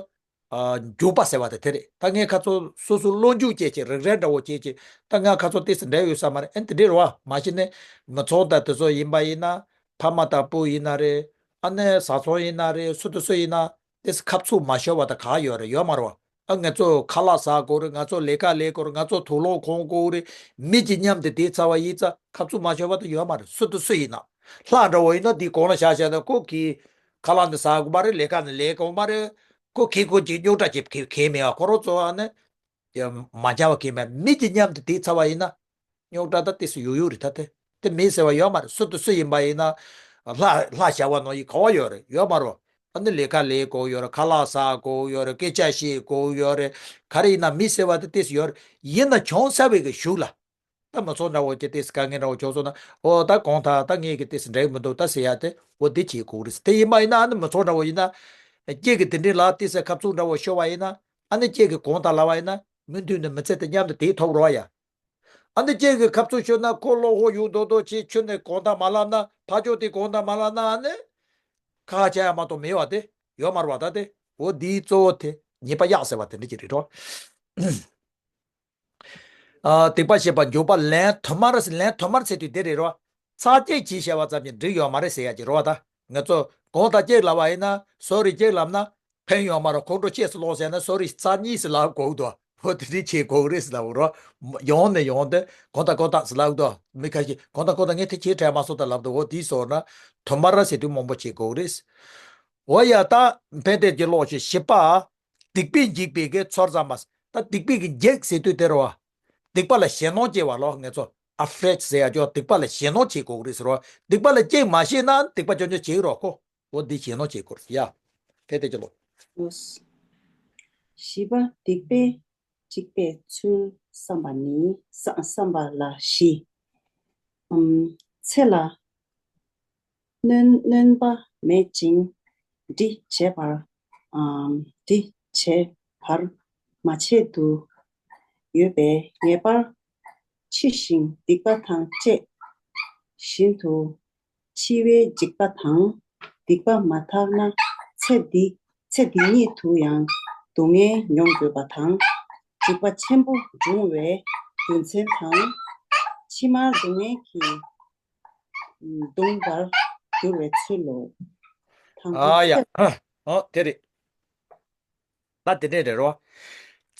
ཨ་འགྱོད་པ་ཟེར་བ་དེ་དེ་རེད། ད་ངས་ཁ་སང་སོ་སོ་བློ་འགྱོད་བྱས་བྱས་རིག་རལ་འདྲ་བོ་བྱས་བྱས། ད་ང་ཁ་སང་ཏོག་ཙམ་འབྲེལ་ཡོད་ས་མ་རེད། ཨ་ནི་དེ་འདྲས་རེད་བ། མ་གཞི་ནས་མི་ཚང་དང་དེ་ཚོ་ཡིན་པ་ཡིན་ན། ཕ་མ་དང་བུ་ཡིན་ན་རེད། ཨ་ནི་བཟའ་ཚང་ཡིན་ན་རེད། སུ་དང་སུ་ཡིན་ན། དེ་ཁབ་ཚུགས་མ་ཤོར་བ་དང་ག་ཡོད་རེད། ཡོད་མ་རེད་བ། ཨ་ང་ཚོ་ཁ་ལག་ཟ་དགོས་རེད། ང་ཚོ་ལས་ཀ་ལས་དགོས་རེད། ང་ཚོ་དུག་སློང་གོན་དགོས་རེད། མི་གཅིག་མཉམ་དུ་བསྡད་ཚར་བ་ཡིན་ཙང་ཁབ་ཚུགས་མ་ཤོར་བ་དང་ཡོད་མ་རེད། སུ་དང་སུ་ཡིན་ན། ལྷ་འདྲ་བོ་ཡིན་ན་དེ་གོང་ལ་བཞག་བཞག་ན་ཁོ་གིས་ཁ་ལག་འདི་ཟ་དགོས་མ་རེད། ལས་ཀ་འདི་ལས་དགོས་མ་རེད། ཁོ་གིས་ཁོ་གཅིག་རྙོག་དྲ་གཅིག་གིས་གང་མེད་བ། ཁོ་རང་ཚོ་ཨ་ནི་མ་འཆམ་པ་གང་མེད། མི་གཅིག་མཉམ་དུ་བསྡད་ཚར་བ་ཡིན་ན། རྙོག་དྲ་ད་ཏོག་ཙམ་ཡོད་ཡོད་རེད། ད་དེ་དེ་མེད་ཟེར་བ་ཡོད་མ་རེད། སུ་དང་སུ་ཡིན་པ་ཡིན་ན། ལྷ་ལྷ་བྱ་བ་ནང་བཞིན་ག་བ་ཡོད་རེད། ཡོད་མ་རེད། ཨ་ནི་ལས་ཀ་ལས་དགོས་ཡོད་རེད། ཁ་ལག་ཟ་དགོས་ཡོད་རེད། སྐད་ཆ་བཤད་དགོས་ཡོད་རེད། ག་རེ་ཡིན་ན་མི་ཟེར་བ་དེ་ཏོག་ཙམ་ཡོད་རེད། ཡིན་ན་བྱུང་ཚར་བའི་གི་གཞུག་ལ། ད་མི་ཚོགས་འདྲ་བོ་ཅིག་ཏོག་ཙམ་དཀའ་ངལ་འདྲ་བོ་བྱུང་སོང་ན། ཨོ་ད་གང་ལྟར་ད་ངས་གི་ཏོག་ཙམ་འགྲིག་མི་འདུག་ད་ཟེར་ཡ་དེ་འོ་འདི་བྱེད་དགོས་རེད། དེ་ཡིན་པ་ཡིན་ན་ཨ་ནི་མི་ཚོགས་འདྲ་བོ་ཡིན་ན། ཁྱེད་ཀྱི་དེ་འདྲའི་ལ་ཏོག་ཙམ་ཁ་བཙུགས་འདྲ་བོ་ཤོར་བ་ཡིན་ན། ཨ་ནི་ཁྱེད་ཀྱི་གང་ལྟར་ལབ་པ་ཡིན་ན་མུ་མཐུད་ནས་མི་ཚེ་དེ་མཉམ་དུ་དེ་ཐོབ་རོགས་ཡ། ཨ་ནི་ཁྱེད་ཀྱི་ཁ་བཙུགས་ཤོར་ན་ཁོ་བློ་ཁོག་ཡོད་མདོག་མདོག་བྱས། ཁྱོད་ནས་གང་ལྟར་མ་ལབ་ན། ཕར་ཕྱོགས་དེ་གང་ལྟར་མ་ལབ་ན། ཨ་ནི་ཁ་ཆ་ཡ་མ་གཏོགས་མེད་བ་དེ་ཡོད་མ་རེད་བ། ད་དེ་འོ་འདིའི་གཙོ་བོ་དེ་ཉེས་པ་གཡག་ཟེར་བ་དེ་འདྲ་ཅིག་རེད་དོ། ཨ། སྡིག་པ་བཤད་པ་མགྱོགས་པ་ལན་དུ་མར། ལན་དུ་མར་ཟེར་དུས་དེ་རེད་རོ། ཚར་གཅིག་བྱས་བཤད་པ་ཙམ་གྱིས་འགྲིག་ཡོད་མ་རེད་ཟེར་ཡ་ཅིག་རོ། ད་ང་ཚོ་གང་ལྟར་གཅིག་ལབ་པ་ཡིན་ན། སོ་རི་གཅིག་ལབ་ན་ཕན་ཡོད་མ་རེད། ཁོང་ཁྲོ་སྐྱེས་སུ་ལོག་ཟེར་ན་སོ་རི་ཚར་གཉིས་སུ་ལབ་དགོས་འདུག་འོ་དེ་འདྲའི་བྱེད་དགོས་རེད་ཟེར་ལབ་རོ། ཡོང་ནས་ཡོང་དུས་གང་ལྟར་གང་ལྟར་ཟེར་ལབ་འདུག་མི་ཁ་ཤས་གང་ལྟར་གང་ལྟར་ངས་དེ་བྱས་དྲན་མ་སོང་ད་ལབ་འདུག་འོ་དེའི་སོར་ན་དུ་མར་ཟེར་དུས་མང་པོ་བྱེད་དགོས་རེད། འོ་ཡ། ད་ཕན་བདེ་གྱི་ལོག་ཤེས་བཞི་པ། སྡིག་པས་འཇིགས་པའི་གི་ཚོར་ཙམ་མ། ད་སྡིག་པས་ཀྱི་འཇིགས་ཟེར་དུས་དེ་རེད་བ། སྡིག་པ་ལ་ཞེད་སྣང་སྐྱེ་བ་ལོ། ང་ཚོ་ཨ་ཧྥྲེཌ་ཟེར་ཡ་ཅོ། སྡིག་པ་ལ་ཞེད་སྣང་བྱེད་དགོས་རེད་ཟེར་བ། སྡིག་པ་ལ་སྐྱེ་མ་ཤེས་ན་སྡིག་པ་ཅོ་ཅོ་བྱེད་རོགས་ཁོ། འོ་འདི་ཞེད་སྣང་བྱེད་དགོས་རེད་ཡ། ཕན་བདེ་གྱི་ལོག་བཞི་པ། སྡིག་པས་འཇིགས་པའི་ཚུལ་བསམ་པ་ནི། བསམ་པ་ལ་བཞི། ཨམ། ཚེ་ལ་སྣོན་སྣོན་པ་མེད་ཅིང་། འདི་བྱས་པར། ཨམ། འདི་བྱས་པར་མ་བྱེད་དུ་ཡོད་པས་ངེས་པར་འཆི་ཞིང་སྡིག་པ་དང་བཅས་བཞིན་དུ། འཆི་བའི་འཇིགས་པ་དང་སྡིག་པ་མ་ཐར་ན། ཚེ་འདི་ཚེ་འདི་ཉིད་དུ་ཡང་སྡུག་བསྔལ་མྱོང་དགོས་པ་དང་། འཇིགས་པ་ཆེན་པོ་འབྱུང་བའི་རྒྱུ་མཚན་དང་། ཕྱི་མར་སྡུག་བསྔལ་གྱིས་གདུང་བར་འགྱུར་བའི་ཚུལ་ལོ། དང་པོ། ཨ་ཡ། ཚེ། ཨ། ཨོ་དེ་རེད། ད་དེ་འདྲས་རེད་རོ།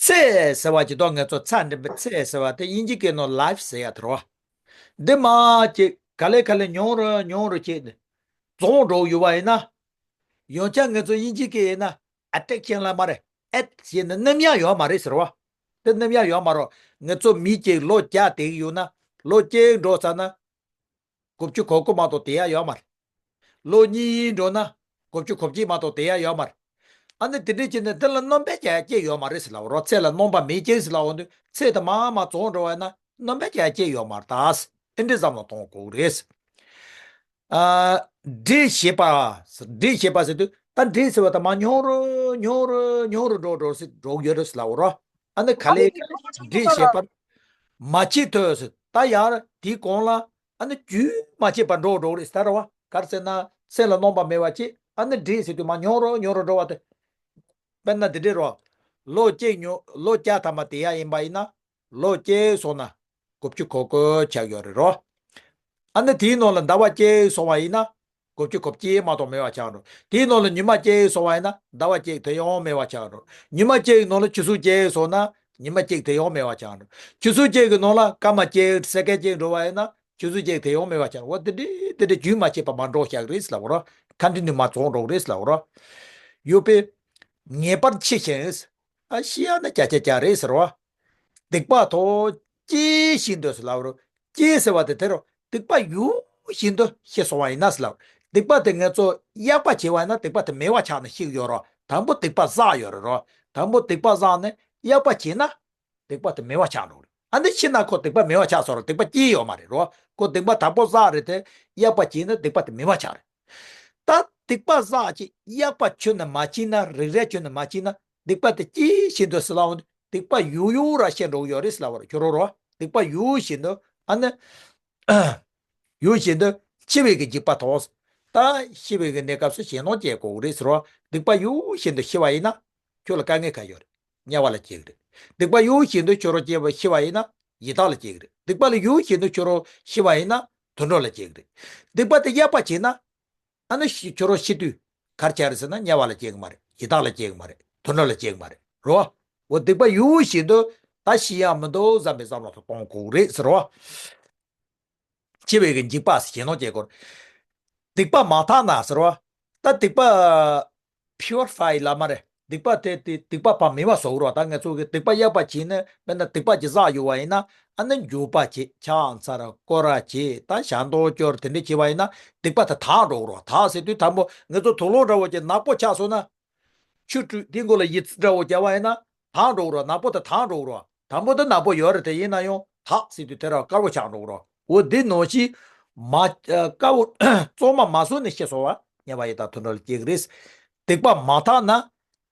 ཚེ་ཟེར་བ་ཅིག་ཏོ། ང་ཚོ་ཚ་འདྲེན་པའི་ཚེ་ཟེར་བ་དེ་དབྱིན་ཇི་སྐད་ནང་ལའིཕ་ཟེར་ཡ་དེ་རོ། འདི་མ་ཅིག་ག་ལེ་ག་ལེ་ཉུང་རུ་ཉུང་རུ་བྱས་ནས་རྫོགས་འགྲོ་ཡོད་པ་ཡིན་ན། ཡང་བསྐྱར་ང་ཚོ་དབྱིན་ཇི་སྐད་ཡིན་ན་ཨ་ཊེག་ཤན་ལ་མ་རེད། ཨེད་ཟེར་ནས་སྣུམ་ཡག་ཡོད་མ་རེད་ཟེར་བ། དེ་སྣུམ་ཡག་ཡོད་མ་རེད། ང་ཚོ་མི་གཅིག་ལོ་བརྒྱ་བསྡད་ཡོད་ན། ལོ་གཅིག་འགྲོ་ཚར་ན། དགུ་བཅུ་གོ་དགུ་མ་གཏོགས་བསྡད་ཡ་ཡོད་མ་རེད། ལོ་གཉིས་འགྲོ་ན་དགུ་བཅུ་གོ་གཅིག་མ་གཏོགས་བསྡད་ཡ་ཡོད་མ་རེད། ཨ་ནི་དེ་འདྲས་བྱས་ནས་དེ་ལ་སྣོན་པ་རྒྱག་ཡ་ཅིག་ཡོད་མ་རེད་ཟེར་ལབ་རོ། ཚེ་ལ་སྣོན་པ་མེད་ཅིང་ཟེར་ལབ་འོང་དུས་ཚེ་དེ་མར་མར་རྫོགས་འགྲོ་བ་ཡིན་ན་སྣོན་པ་རྒྱག་ཡ་ཅིག་ཡོད་མ་རེད་ད། ཨེ་འདྲས་བསམ་བློ་གཏོང་དགོས་རེད། ཨ། འདྲེ་ཞེས་པ། འདྲེ་ཞེས་པ་ཟེར་དུས་ད་འདྲེ་ཟེར་བ་ད་མར་ཉུང་རུ་ཉུང་རུ་ཉུང་རུ་འགྲོ་འགྲོ་སྲིད་འགྲོ་གི་ཡོད་རེད་ཟེར་ལབ་རོ། ཨ་ནི་ག་ལེ་འདྲེ་ཞེས་པར་མ་བྱེད་ཐོས་ཟེར། ད་ཡར་དེའི་གོང་ལ་ཨ་ནི་རྒྱུན་མ་ཆད་པར་འགྲོ་འགྲོ་རེད་ཟེར་ར་བ། ག་རེ་ཟེར་ན་སེམས་ལ་རྣམ་པ་མེད་པ་ཅིག་ཨ་ནི་འདྲེ་ཟེར་དུས་མར་ཉུང་རུ་ཉུང་རུ་འགྲོ་བ་དེ། དཔེར་ན་འདི་འདྲས་རོ། ལོ་གཅིག་ཉོ་ལོ་བརྒྱ་ཐམ་པ་དེ་ཡ་ཡིན་པ་ཡིན་ན། ལོ་གཅིག་སོང་ན་དགུ་བཅུ་གོ་དགུ་ཆགས་ཡོད་རེད་རོ། ཨ་ནི་དེའི་ནང་ལ་ཟླ་བ་གཅིག་སོང་བ་ཡིན་ན། དགུ་བཅུ་གོ་གཅིག་མ་གཏོགས་མེད་པ་ཆགས་འགྲོ། དེའི་ནང་ལ་ཉི་མ་གཅིག་སོང་བ་ཡིན་ན་ཟླ་བ་གཅིག་དེ་ཡང་མེད་པ་ཆགས་འགྲོ། ཉི་མ་གཅིག་ནང་ལ་ཆུ་ཚོད་གཅིག་སོང་ན་ཉི་མ་གཅིག་དེ་ཡང་མེད་པ་ཆགས་འགྲོ། ཆུ་ཚོད་གཅིག་གི་ནང་ལ་སྐར་མ་གཅིག་སེ་ཀན་གཅིག་འགྲོ་བ་ཡིན་ན་ཆུ་ཚོད་གཅིག་དེ་ཡང་མེད་པ་ཆགས་འགྲོ། དེ་འདྲའི་དེ་འདྲའི་རྒྱུན་མ་ཆད་པ་མར་འགྲོ་བཞག་རེད་ཟེར་ལབ་རོ། ཁ་འདྲི་ནི་མར་རྫོགས་འགྲོ་རེད་ཟེར་ལབ་རོ། ཡོད་པས་ངེས་པར་འཆི་ཞིང་། ཨ་ཤི་ཡ་ན་ཀྱ་ཀྱ་ཀྱ་རེད་ཟེར་བ། སྡིག་པ་དང་སྐྱེས་བཞིན་དུ་ཟེར་ལབ་རོ། སྐྱེས་ཟེར་བ་དེ་དེ་རོ། སྡིག་པ་ཡོད་བཞིན་དུ་ཤི་སོང་བ་ཡིན་ན་ཟེར་ལབ། སྡིག་པ་དེ་ང་ཚོ་གཡག་པ་བྱས་པ་ཡིན་ན་སྡིག་པ་དེ་མེད་པ་ཆགས་ནས་ཤི་གི་ཡོད་རོ། དང་པོ་སྡིག་པ་བསགས་ཡོད་རེད་རོ། དང་པོ་སྡིག་པ་བསགས་ནས་གཡག་པ་བྱས་ན་སྡིག་པ་དེ་མེད་པ་ཆགས་འགྲོ་རེད། ཨ་ནི་ཤི་ན་ཁོ་སྡིག་པ་མེད་པ་ཆགས་སོང་རོ། སྡིག་པ་སྐྱེས་ཡོད་མ་རེད་རོ། ཁོ་སྡིག་པ་དང་པོ་བསགས་རེད་དེ་གཡག་པ་བྱས་ན་སྡིག་པ་དེ་མེད་པ་ཆགས་རེད། ད་སྡིག་པ་བསགས་ཅིག་གཡག་པ་ཁྱོན་ནས་མ་བྱིན་ན་རིགས་རལ་ཁྱོན་ནས་མ་བྱིན་ན་སྡིག་པ་དེ་སྐྱེས་བཞིན་དུ་ཟེར་ལབ་འོང་དུས་སྡིག་པ་ཡོད་ཡོད་ར་ཤི་འགྲོ་གི་ཡོད་རེད་ཟེར་ལབ་པ་རེད། ཁྱོད་རོ་རོ། སྡིག་པ་ཡོད་བཞིན་དུ་ཨ་ནི། ཡོད་བཞིན་དུ་འཆི་བའི་གི་འཇིགས་པ་དང་། ད་ཤི་བའི་གི་གནས་སྐབས་སུ་ཞེད་སྣང་སྐྱེ་དགོས་རེད་ཟེར་བ། སྡིག་པ་ཡོད་བཞིན་དུ་ཤི་བ་ཡིན་ན་ཁྱོད་ལ་དཀའ་ངལ་ག་ཡོད་རེད། དམྱལ་བ་ལ་སྐྱེ་གི་རེད། སྡིག་པ་ཡོད་བཞིན་དུ་ཁྱོད་རང་སྐྱེ་བ་ཤི་བ་ཡིན་ན་ཡི་དྭགས་ལ་སྐྱེ་གི་རེད། སྡིག་པ་ལ་ཡོད་བཞིན་དུ་ཁྱོད་རང་ཤི་བ་ཡིན་ན་དུད་འགྲོ་ལ་སྐྱེ་གི་རེད། སྡིག་པ་དེ་གཡག་པ་བྱས་ན། ཨ་ནི་ཤི་ཁྱོད་རང་ཤི་དུས་གར་ཆ་རེད་ཟེར་ན་དམྱལ་བ་ལ་སྐྱེ་གི་མ་རེད། ཡི་དྭགས་ལ་སྐྱེ་གི་མ་རེད། དུད་འགྲོ་ལ་སྐྱེ་གི་མ་རེད་རོ། འོ་སྡིག་པ་ཡོད་བཞིན་དུ་ད་ཤི་ཡ་མི་འདུག་བསམ་པའི་བསམ་བློ་དེ་གཏོང་དགོས་རེད་ཟེར་རོ། འཆི་བའི་གི་འཇིགས་པ་ཞེད་སྣང་སྐྱེ་དགོས། སྡིག་པ་མ་དག་ན་ཟེར་བ། ད་སྡིག་པ་purify་ལ་མ་རེད། སྡིག་པ་དེ་དེ་སྡིག་པ་ཕར་མེད་པ་བཟོ་རོགས། ད་ང་ཚོ་གི་སྡིག་པ་ཡག་པ་བྱས་ནས་དཔེར་ན་སྡིག་པ་ཅིག་བསགས་ཡོད་པ་ཡིན་ན། ཨ་ནི་འཇུག་པ་བྱེད། ཕྱག་འཚལ་སྐོར་ར་བྱེད། ད་ཞལ་འདོན་སྐྱོར་དེ་འདྲ་བྱས་པ་ཡིན་ན་སྡིག་པ་དེ་དག་འགྲོ་རོགས། དག་ཟེར་དུས་དང་པོ་ང་ཚོ་དུག་སློག་འདྲ་བོ་ཅིག་ནག་པོ་ཆགས་སོང་ན། ཆུ་བཀྲུས་དེའི་མགོ་ལ་ཡི་ཙི་འདྲ་བོ་བརྒྱབ་པ་ཡིན་ན་དག་འགྲོ་རོགས། ནག་པོ་དེ་དག་འགྲོ་རོགས། དང་པོ་དེ་ནག་པོ་ཡོད་རེད། དེ་ཡིན་ན་ཡང་དག་ཟེར་དུས་དེ་ར་དཀར་པོ་ཆགས་འགྲོ་རོགས། འོ་འདི་ནང་བཞིན་མ་དཀར་པོ་བཙོ་མ་མ་བཟོས་ནས་ཤི་སོང་བ་ཉེས་པ་ཡི་དྭགས་དུད་འགྲོ་ལ་སྐྱེ་གི་རེད། སྡིག་པ་མ་དག་ན་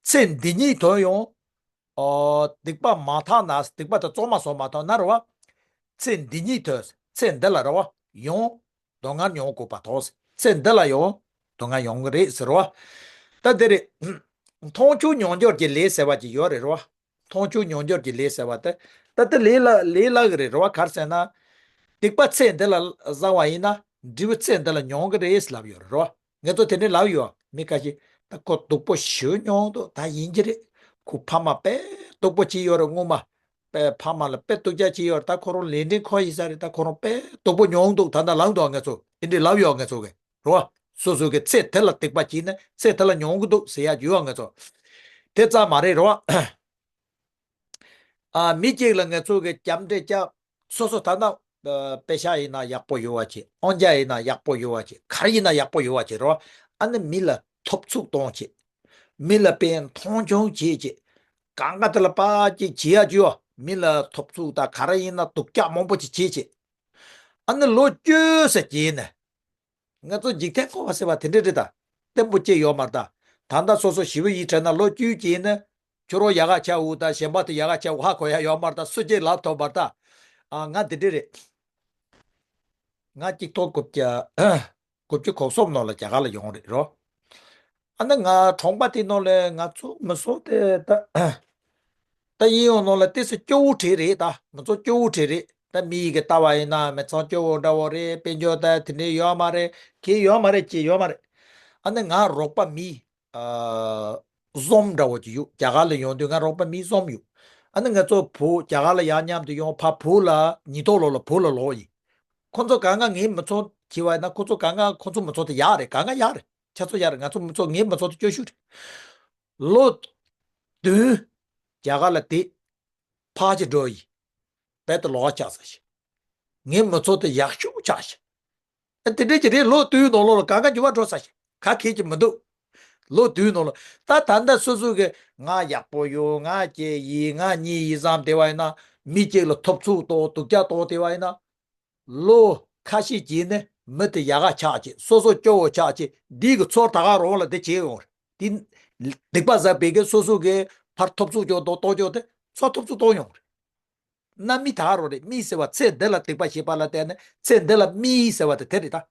ཚེ་འདི་ཉིད་དུ་ཡང་། ཨོ། སྡིག་པ་མ་དག་ན། སྡིག་པ་དེ་བཙོ་མ་བཟོས་མ་དག་ན་རེད་བ། ཚེ་འདི་ཉིད་དུ། ཚེ་འདི་ལ་རེད་བ། ཡང་སྡུག་བསྔལ་མྱོང་དགོས་པ་དང་། ཚེ་འདི་ལ་ཡང་སྡུག་བསྔལ་མྱོང་གི་རེད་ཟེར་བ། ད་དེ་རེད། མཐོང་ཆོས་མྱོང་འགྱུར་གྱི་ལས་ཟེར་བ་ཅིག་ཡོད་རེད་རེད་བ། མཐོང་ཆོས་མྱོང་འགྱུར་གྱི་ལས་ཟེར་བ་དེ། ད་དེ་ལས་ལ་ལས་སླ་གི་རེད་རེད་བ། ག་རེ་ཟེར་ན། སྡིག་པ་ཚེ་འདི་ལ་བསགས་པ་ཡིན་ན་འབྲས་བུ་ཚེ་འདི་ལ་མྱོང་གི་རེད་ལབ་ཡོད་རེད་རེད་བ། ང་ཚོ་དེ་འདྲའི་ལབ་ཡོད། མི་ཁ་ཤས་ད་ཁོ་སྡུག་པོ་ཞེ་པོ་མྱོང་འདུག་ད་ཡིན་གྱི་རེད། ཁོ་ཕ་མ་དཔེ་སྡུག་པོ་བྱས་ཡོད་རེད་སྔོན་མ། དཔེ་ཕ་མ་ལ་དཔེ་སྡུག་ཅག་བྱས་ཡོད་རེད། ད་ཁོ་རང་ལས་འབྲས་འཁོར་ཡིན་ས་རེད། ད་ཁོ་རང་དཔེ་སྡུག་པོ་མྱོང་འདུག་ད་ད་ལབ་འདུག་ང་ཚོ་དེ་འདྲའི་ལབ་ཡོད་ང་ཚོ་གི་རེད་བ། སོ་སོ་གི་ཚེ་དེ་ལ་སྡིག་པ་བྱས་ནས་ཚེ་དེ་ལ་མྱོང་གི་འདུག་ཟེར་ཡག་ཡོད་ང་ཚོ། དེ་ཙམ་མ་རེད་རེད་བ། ཨ། མི་གཅིག་ལ་ང་ཚོ་གི་རྒྱབ་འདྲེ་རྒྱབ། སོ་སོ་ད་ལྟ་ཨ། པེ་ཤག་ཡིན་ན་ཡག་པོ་ཡོད་པ་བྱེད། དབང་ཆ་ཡིན་ན་ཡག་པོ་ཡོད་པ་བྱེད། ག་རེ་ཡིན་ན་ཡག་པོ་ཡོད་པ་བྱེད་རོ། ཨ་ནི་མི་ལ་ཐོབ་ཚུགས་གཏོང་བྱེད། མི་ལ་དཔེ་མཐོང་ཆུང་བྱེད་བྱེད། གང་ག་དེ་ལ་པ་ཅིག་བྱེད་ཡ་བྱོས། མི་ལ་ཐོབ་ཚུགས་དང་ག་རེ་ཡིན་ན་སྡུག་ཅག་མང་པོ་ཅིག་བྱེད་བྱེད། ཨ་ནི་ལོ་བཅུ་ཙམ་རྗེས་ནས། ང་ཚོ་འཇིག་རྟེན་འཁོར་བ་ཟེར་བ་དེ་འདྲ་རེད་ད། བརྟན་པོ་སྐྱེ་ཡོད་མ་རེད་ད། ད་ལྟ་སོ་སོ་ཞི་བ་ཡིས་དྲན་ན་ལོ་བཅུའི་རྗེས་ནས་ཁྱོད་རང་ཡག་ག་ཆགས་འུ་ད་གཞན་པ་དེ་ཡག་ག་ཆགས་འུ་ཧ་གོ་ཡ་ཡོད་མ་རེད་ད། སུ་གཅིག་ལབ་ཐུབ་མ་རེད་ད། ཨ། ང་འདི་འདྲ་རེད། ང་གཅིག་སྟོང་དགུ་བརྒྱ་དགུ་བཅུ་གོ་གསུམ་ནང་ལ་རྒྱ་གར་ལ་ཡོང་རེད་རོ། ཨ་ནི་ང་གྲོང་པ་དེ་ནང་ལ་ང་ཚོ་མི་ཚོ་དེ་ད། ད་ཡིན་ཡང་ནང་ལ་ཏོག་ཙམ་སྐྱོ་བོ་བྲིས་རེད་ད། མི་ཚོ་སྐྱོ་བོ་བྲིས་རེད་ད། མི་ཡི་གི་ལྟ་བ་ཡིན་ན་མི་ཚང་སྐྱོ་བོ་འདྲ་བོ་རེད། དཔལ་འབྱོར་ད་དེ་འདྲའི་ཡོད་མ་རེད། གལ་ཡོད་མ་རེད། ཅི་ཡོད་མ་རེད། ཨ་ནི་ང་རོགས་པ་མི་ཨ་གསུམ་འདྲ་བོ་ཅིག་ཡོད། རྒྱ་གར་ལ་ཡོང་དུས་ང་རོགས་པ་མི་གསུམ་ཡོད། ཨ་ནི་ང་ཚོ་བུ་རྒྱ་གར་ལ་ཡར་མཉམ་དུ་ཡོང་། ཕ་བུ་ལ་ཉིས་སྟོང་ལོ་ལ་བུ་ལ་ལོག་ཡིན། ཁོ་ཚོ་གང་ག་ངའི་མི་ཚང་བྱས་པ་ཡིན་ན་ཁོ་ཚོ་གང་ག་ཁོ་ཚོ་མི་ཚང་དེ་ཡག་རེད། གང་ག་ཡག་རེད། ཆ་ཚོ་ཡག་རེད། ང་ཚོ་མི་ཚང་ངའི་མི་ཚང་དེ་སྐྱོ་ཤོས་རེད། ལོ་བདུན་རྒྱ་གར་ལ་བསྡད། ཕར་ཅིག་འགྲོ་ཡི། རྦད་དེ་ལོག་ཆགས་ས་ཞིག་ངའི་མི་ཚང་དེ་ཡག་ཤོས་ཆགས་ཤིག་ཨ། དེ་འདྲ་ཅིག་རེད། ལོ་བདུན་ནང་ལོགས་ལ་གང་ག་འགྱུར་བ་འགྲོ་ས་ཞིག་ག་གེ་ཅིག་མི་འདུག་ལོ་བདུན་ནང་ལ་ད་ད་ལྟ་སོ་སོ་གི་ང་ཡག་པོ་ཡོད། ང་སྐྱིད་ཡིན། ང་མཉེས་ཡིན་བསམ་བསྡད་པ་ཡིན་ན་མི་གཅིག་ལ་ཐོབ་ཚུགས་གཏོང་སྡུག་ཅག་གཏོང་བསྡད་པ་ཡིན་ན། ལོ་ཁ་ཤས་རྗེས་ནས་མི་དེ་ཡག་ག་ཆགས་ཀྱི། སོ་སོ་སྐྱོ་བོ་ཆགས་ཀྱི། འདི་གི་ཚོར་ད་ག་རང་ལ་དེ་བྱེད་ཡོང་རེད། དེ་སྡིག་པ་བསགས་པའི་གི་སོ་སོ་གི་ཕར་ཐོབ་ཚུགས་ཀྱོག་དང་གཏོང་ཀྱོག་དེ་ཚོར་ཐོབ་ཚུགས་གཏོང་ཡོང་རེད། རྣམ་སྨིན་ད་ག་རང་རེད། སྨིན་ཟེར་བ་ཚེ་འདི་ལ་སྡིག་པ་བྱས་པ་ལ་བརྟེན་ནས་ཚེ་འདི་ལ་སྨིན་ཟེར་བ་དེ་དེ་རེད་ད། རེད་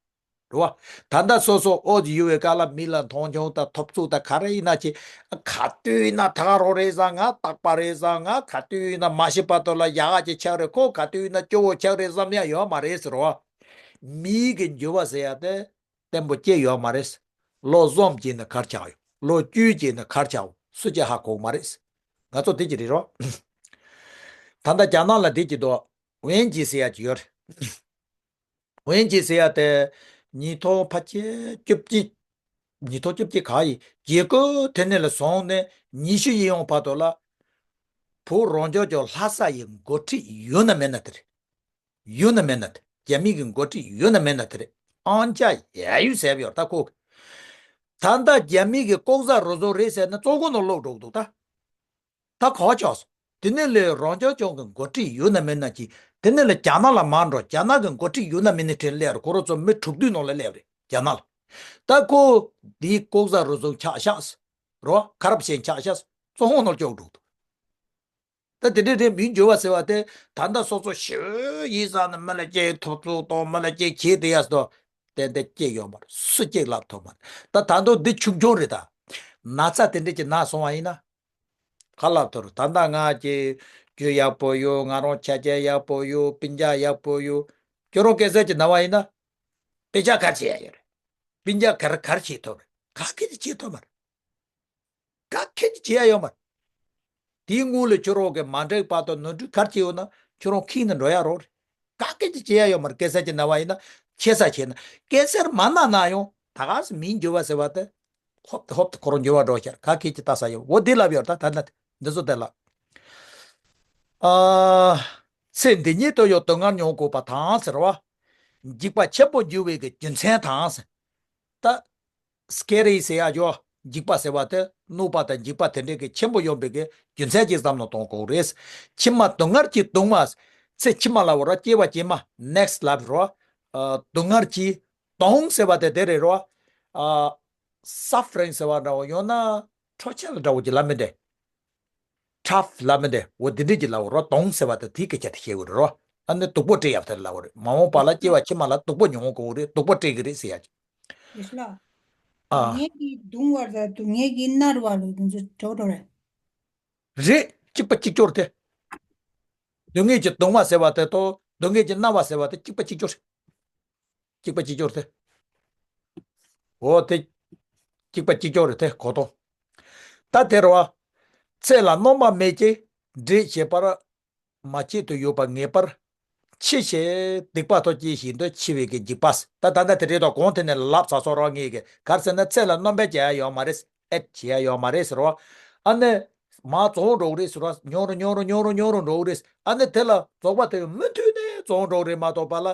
བ། ད་ལྟ་སོ་སོ་ཨོ་ཙི་ཡོད་པའི་སྐབས་ལ་མི་ལ་མཐོང་ཆུང་དང་ཐོབ་ཚུགས་དང་ག་རེ་ཡིན་ན་ཅི། ག་དུས་ཡིན་ན་ད་ག་རང་རེད་བསམ། ང་རྟག་པ་རེད་བསམ། ང་ག་དུས་ཡིན་ན་མ་ཤི་བར་དུ་ལ་ཡག་ག་ཅིག་ཆགས་རེད། ཁོ་ག་དུས་ཡིན་ན་སྐྱོ་བོ་ཆགས་རེད་བསམ་ཡ་ཡོད་མ་རེད་ཟེར་བ། མིའི་གི་འགྱུར་བ་ཟེར་ཡ་དེ་བརྟན་པོ་སྐྱེ་ཡོད་མ་རེད། ལོ་གསུམ་གྱིས་ནི་གར་ཆགས་ཡོད། ལོ་བཅུ་གྱིས་ནི་གར་ཆགས་ཡོད། སུ་གཅིག་ཧ་གོ་མ་རེད། ང་ཚོ་དེ་གཅིག་རེད་རོ། ད་ལྟ་རྒྱ་ནག་ལ་དེ་གཅིག་འདུག་ཝེན་ཇི་ཟེར་ཡ་གཅིག་ཡོད་རེད། ཝེན་ཇི་ཟེར་ཡ་དེ་ཉིས་སྟོང་ཕལ་ཆེར་བཅུ་གཅིག་ཉིས་སྟོང་བཅུ་གཅིག་ག་ཡི་རྒྱལ་ཁབ་དེ་ནས་ལ་བཟུང་ནས་ཉི་ཤུ་ཡི་ཡོང་བར་དུ་ལ་བོད་རང་སྐྱོང་ལྗོངས་ལྷ་ས་ཡི་འགོ་ཁྲིད་ཡོད་ན་མེད་ན་དེ་རེད། ཡོད་ན་མེད་ན་དེ། རྒྱ་མི་གི་འགོ་ཁྲིད་ཡོད་ན་མེད་ན་དེ་རེད། ཨང་ཅག་ཡ་ཡུ་ཟེར་ཡོད་ད་ཁོ། ད་ལྟ་རྒྱ་མི་གི་ལྐོག་ཟ་རུལ་སུངས་རེད་ཟེར་ན་བཙོན་ཁང་ནང་ལོག་འགྲོ་གི་འདུག་ད། ད་གོ་ཆོག་སོང་། དེ་ནས་ལས་རང་སྐྱོང་ལྗོངས་ཀྱི་འགོ་ཁྲིད་ཡོད་ན་མེད་ན་གྱིས། དེ་ནས་ལས་རྒྱ་ནག་ལ་མར་འགྲོ། རྒྱ་ནག་གི་འགོ་ཁྲིད་ཡོད་ན་མེད་ན་དྲན་སླེབས་རེད། ཁོ་རང་ཚོ་མི་དྲུག་བདུན་ནང་ལ་སླེབས་རེད་རྒྱ་ནག་ལ། ད་ཁོ་འདིའི་ལྐོག་ཟ་རུལ་སུངས་ཆགས་ཤག་རོ། ཁ་རབ་ཤན་ཆགས་ཤག་བཙོན་ཁང་ནང་བཅུག་འགྲོ་འདུག་ད་དེ་འདྲའི་རེད། མི་འགྱུར་བ་ཟེར་བ་དེ་ད་ལྟ་སོ་སོ་ཞི་བའི་ཡིད་བསམ་ནས་མི་ལ་གཅིག་ཐོབ་ཚུགས་དང་མི་ལ་གཅིག་བྱེད་དེ་ཡ་སོ། ཏན་ཏན་སྐྱེ་ཡོད་མ་རེད། སུ་གཅིག་ལབ་ཐུབ་མ་རེད། ད་ད་དུང་འདི་ཆུང་ཆུང་རེད་ད། ན་ཚ་དེ་འདྲ་ཅིག་ན་སོང་བ་ཡིན་ན། ག་ལབ་ཐུབ་རེད། ད་ལྟ་ང་གི་རྒྱུ་ཡག་པོ་ཡོད། ང་རང་ཆ་རྐྱེན་ཡག་པོ་ཡོད། སྤུན་ཀྱག་ཡག་པོ་ཡོད། ཁྱོད་རང་སྐྱེ་ས་ཅིག་ན་བ་ཡིན་ན། དཔེ་ཆ་ག་བྱེད་ཡ་ཡོད་རེད། སྤུན་ཀྱག་གར་གར་བྱེད་ཐུབ་རེད། ག་གེ་ཅིག་བྱེད་ཐུབ་མ་རེད། ག་གེ་ཅིག་བྱེད་ཡ་ཡོད་མ་རེད། དེའི་སྔོན་ལ་ཁྱོད་རང་གི་མ་འགྲིག་པ་དང་ནོར་འཁྲུལ་ག་རེ་བྱས་ཡོད་ན་ཁྱོད་རང་ཁེངས་ནས་འགྲོ་ཡ་རོགས་རེད། ག་གེ་ཅིག་བྱེད་ཡ་ཡོད་མ་རེད། སྐྱེ་ས་ཅིག་ན་བ་ཡིན་ན་ཁྱད་མཚར་ཆེ་ན། སྐྱེ་སར་མ་ན་ན་ཡང་ད་ག་སེ་མི་འགྱུར་བ་ཟེར་བ་དེ་ ཧོབ་ཏེ་ཧོབ་ཏེ་ཁོ་རང་འགྱུར་བ་འགྲོ་ཤར་ག་གེ་ཅི་ལྟ་ས་ཡོད་འོ་འདི་ལབ་ཡོད་ད་ད་ན་འདི་ཚོ་དེ་ལ། ཨ། ཚེ་འདི་ཉིད་དུ་ཡང་སྡུག་བསྔལ་མྱོང་དགོས་པ་དང་ཟེར་བ། འཇིགས་པ་ཆེན་པོ་འགྱུར་བའི་གི་རྒྱུ་མཚན་དང་ཟེར། ད། སྐེ་རིས་ཟེར་ཡ་ཇོ། འཇིགས་པ་ཟེར་བ་དེ་གནོད་པ་དང་འཇིགས་པ་དེ་འདྲའི་གི་ཆེན་པོ་ཡོང་པའི་གི་རྒྱུ་མཚན་ཅིག་བསམ་བློ་གཏོང་དགོས་རེད། ཕྱི་མ་སྡུག་བསྔལ་གྱིས་གདུང་བ། ཚེ་ཕྱི་མ་ལ་འོ་ར་སྐྱེ་བ་ཕྱི་མ་next life རོ། ཨ། སྡུག་བསྔལ་གྱིས་གདུང་ཟེར་བ་དེ་དེ་རེད་རོ། ཨ། suffering ཟེར་བ་འདྲ་བོ་ཡང་ན་འཕྲོག་བྱེད་ལ་འདྲ་བོ་ཅིག་ལབ་མི་འདྲ། tough ལབ་མི་འདྲ་འོ་དེ་འདྲ་ཅིག་ལབ་འོ་རོ་གདུང་ཟེར་བ་དེ་དེའི་སྐད་ཆ་དེ་བཤད་འོ་རོ། ཨ་ནི་སྡུག་པོ་སྤྲད་ཡག་དེ་ལབ་འོ་རེད་མ་འོངས་པ་ལ་སྐྱེ་བ་ཕྱི་མ་ལ་སྡུག་པོ་མྱོང་དགོས་རེད་སྡུག་པོ་སྤྲད་གི་རེད་ཟེར་ཡ་ཅིག་ཡེ་ཤེས་ལགས། ཨ། སྡུག་བསྔལ་གྱིས་གདུང་བར་དང་སྡུག་བསྔལ་གྱིས་མནར་བ་ལ་དེ་ཚོ་གྲོགས་གྲོགས་རེད། རེད། གཅིག་པ་གཅིག་གྱུར་ཏེ། སྡུག་བསྔལ་གྱིས་གདུང་བ་ཟེར་བ་དེ་དང་སྡུག་བསྔལ་གྱིས་མནར་བ་ཟེར་བ་དེ་གཅིག་པ་གཅིག་གྱུར། གཅིག་པ་གཅིག་གྱུར་ཏེ། འོ་དེ། གཅིག་པ་གཅིག་གྱུར་རེད་དེ་གོ་དོ། ད་དེ་རུ་བ། ཚེ་ལ་སྣོན་པ་མེད་ཀྱི་འདྲེ་ཞེས་པར། མ་བྱེད་དུ་ཡོད་པ་ངེས་པར་འཆི་ཞེས་སྡིག་པ་ཐོབ་ཀྱི་ཞིང་དུ་འཆི་བའི་གི་འཇིགས་པ། ད་ད་ལྟ་དེ་རེད་དོ་གོང་དེ་ནས་ལབ་ཚ་སོ་རོགས་ངེས་གི་གར་ཟེར་ན་ཚེ་ལ་སྣོན་པ་བྱེད་ཡ་ཡོད་མ་རེད་ཨེད་བྱེད་ཡ་ཡོད་མ་རེད་ཟེར་རོ། ཨ་ནི། མ་བཙོང་འགྲོ་གི་རེད་ཟེར་རོ་ཉོ་རུ་ཉོ་རུ་ཉོ་རུ་ཉོ་རུ་འགྲོ་གི་རེད། ཨ་ནི་དེ་ལ་རྫོགས་པ་དེ་མུ་མཐུད་ནས་བཙོང་འགྲོ་གི་རེད་མ་གཏོགས་པ་ལ།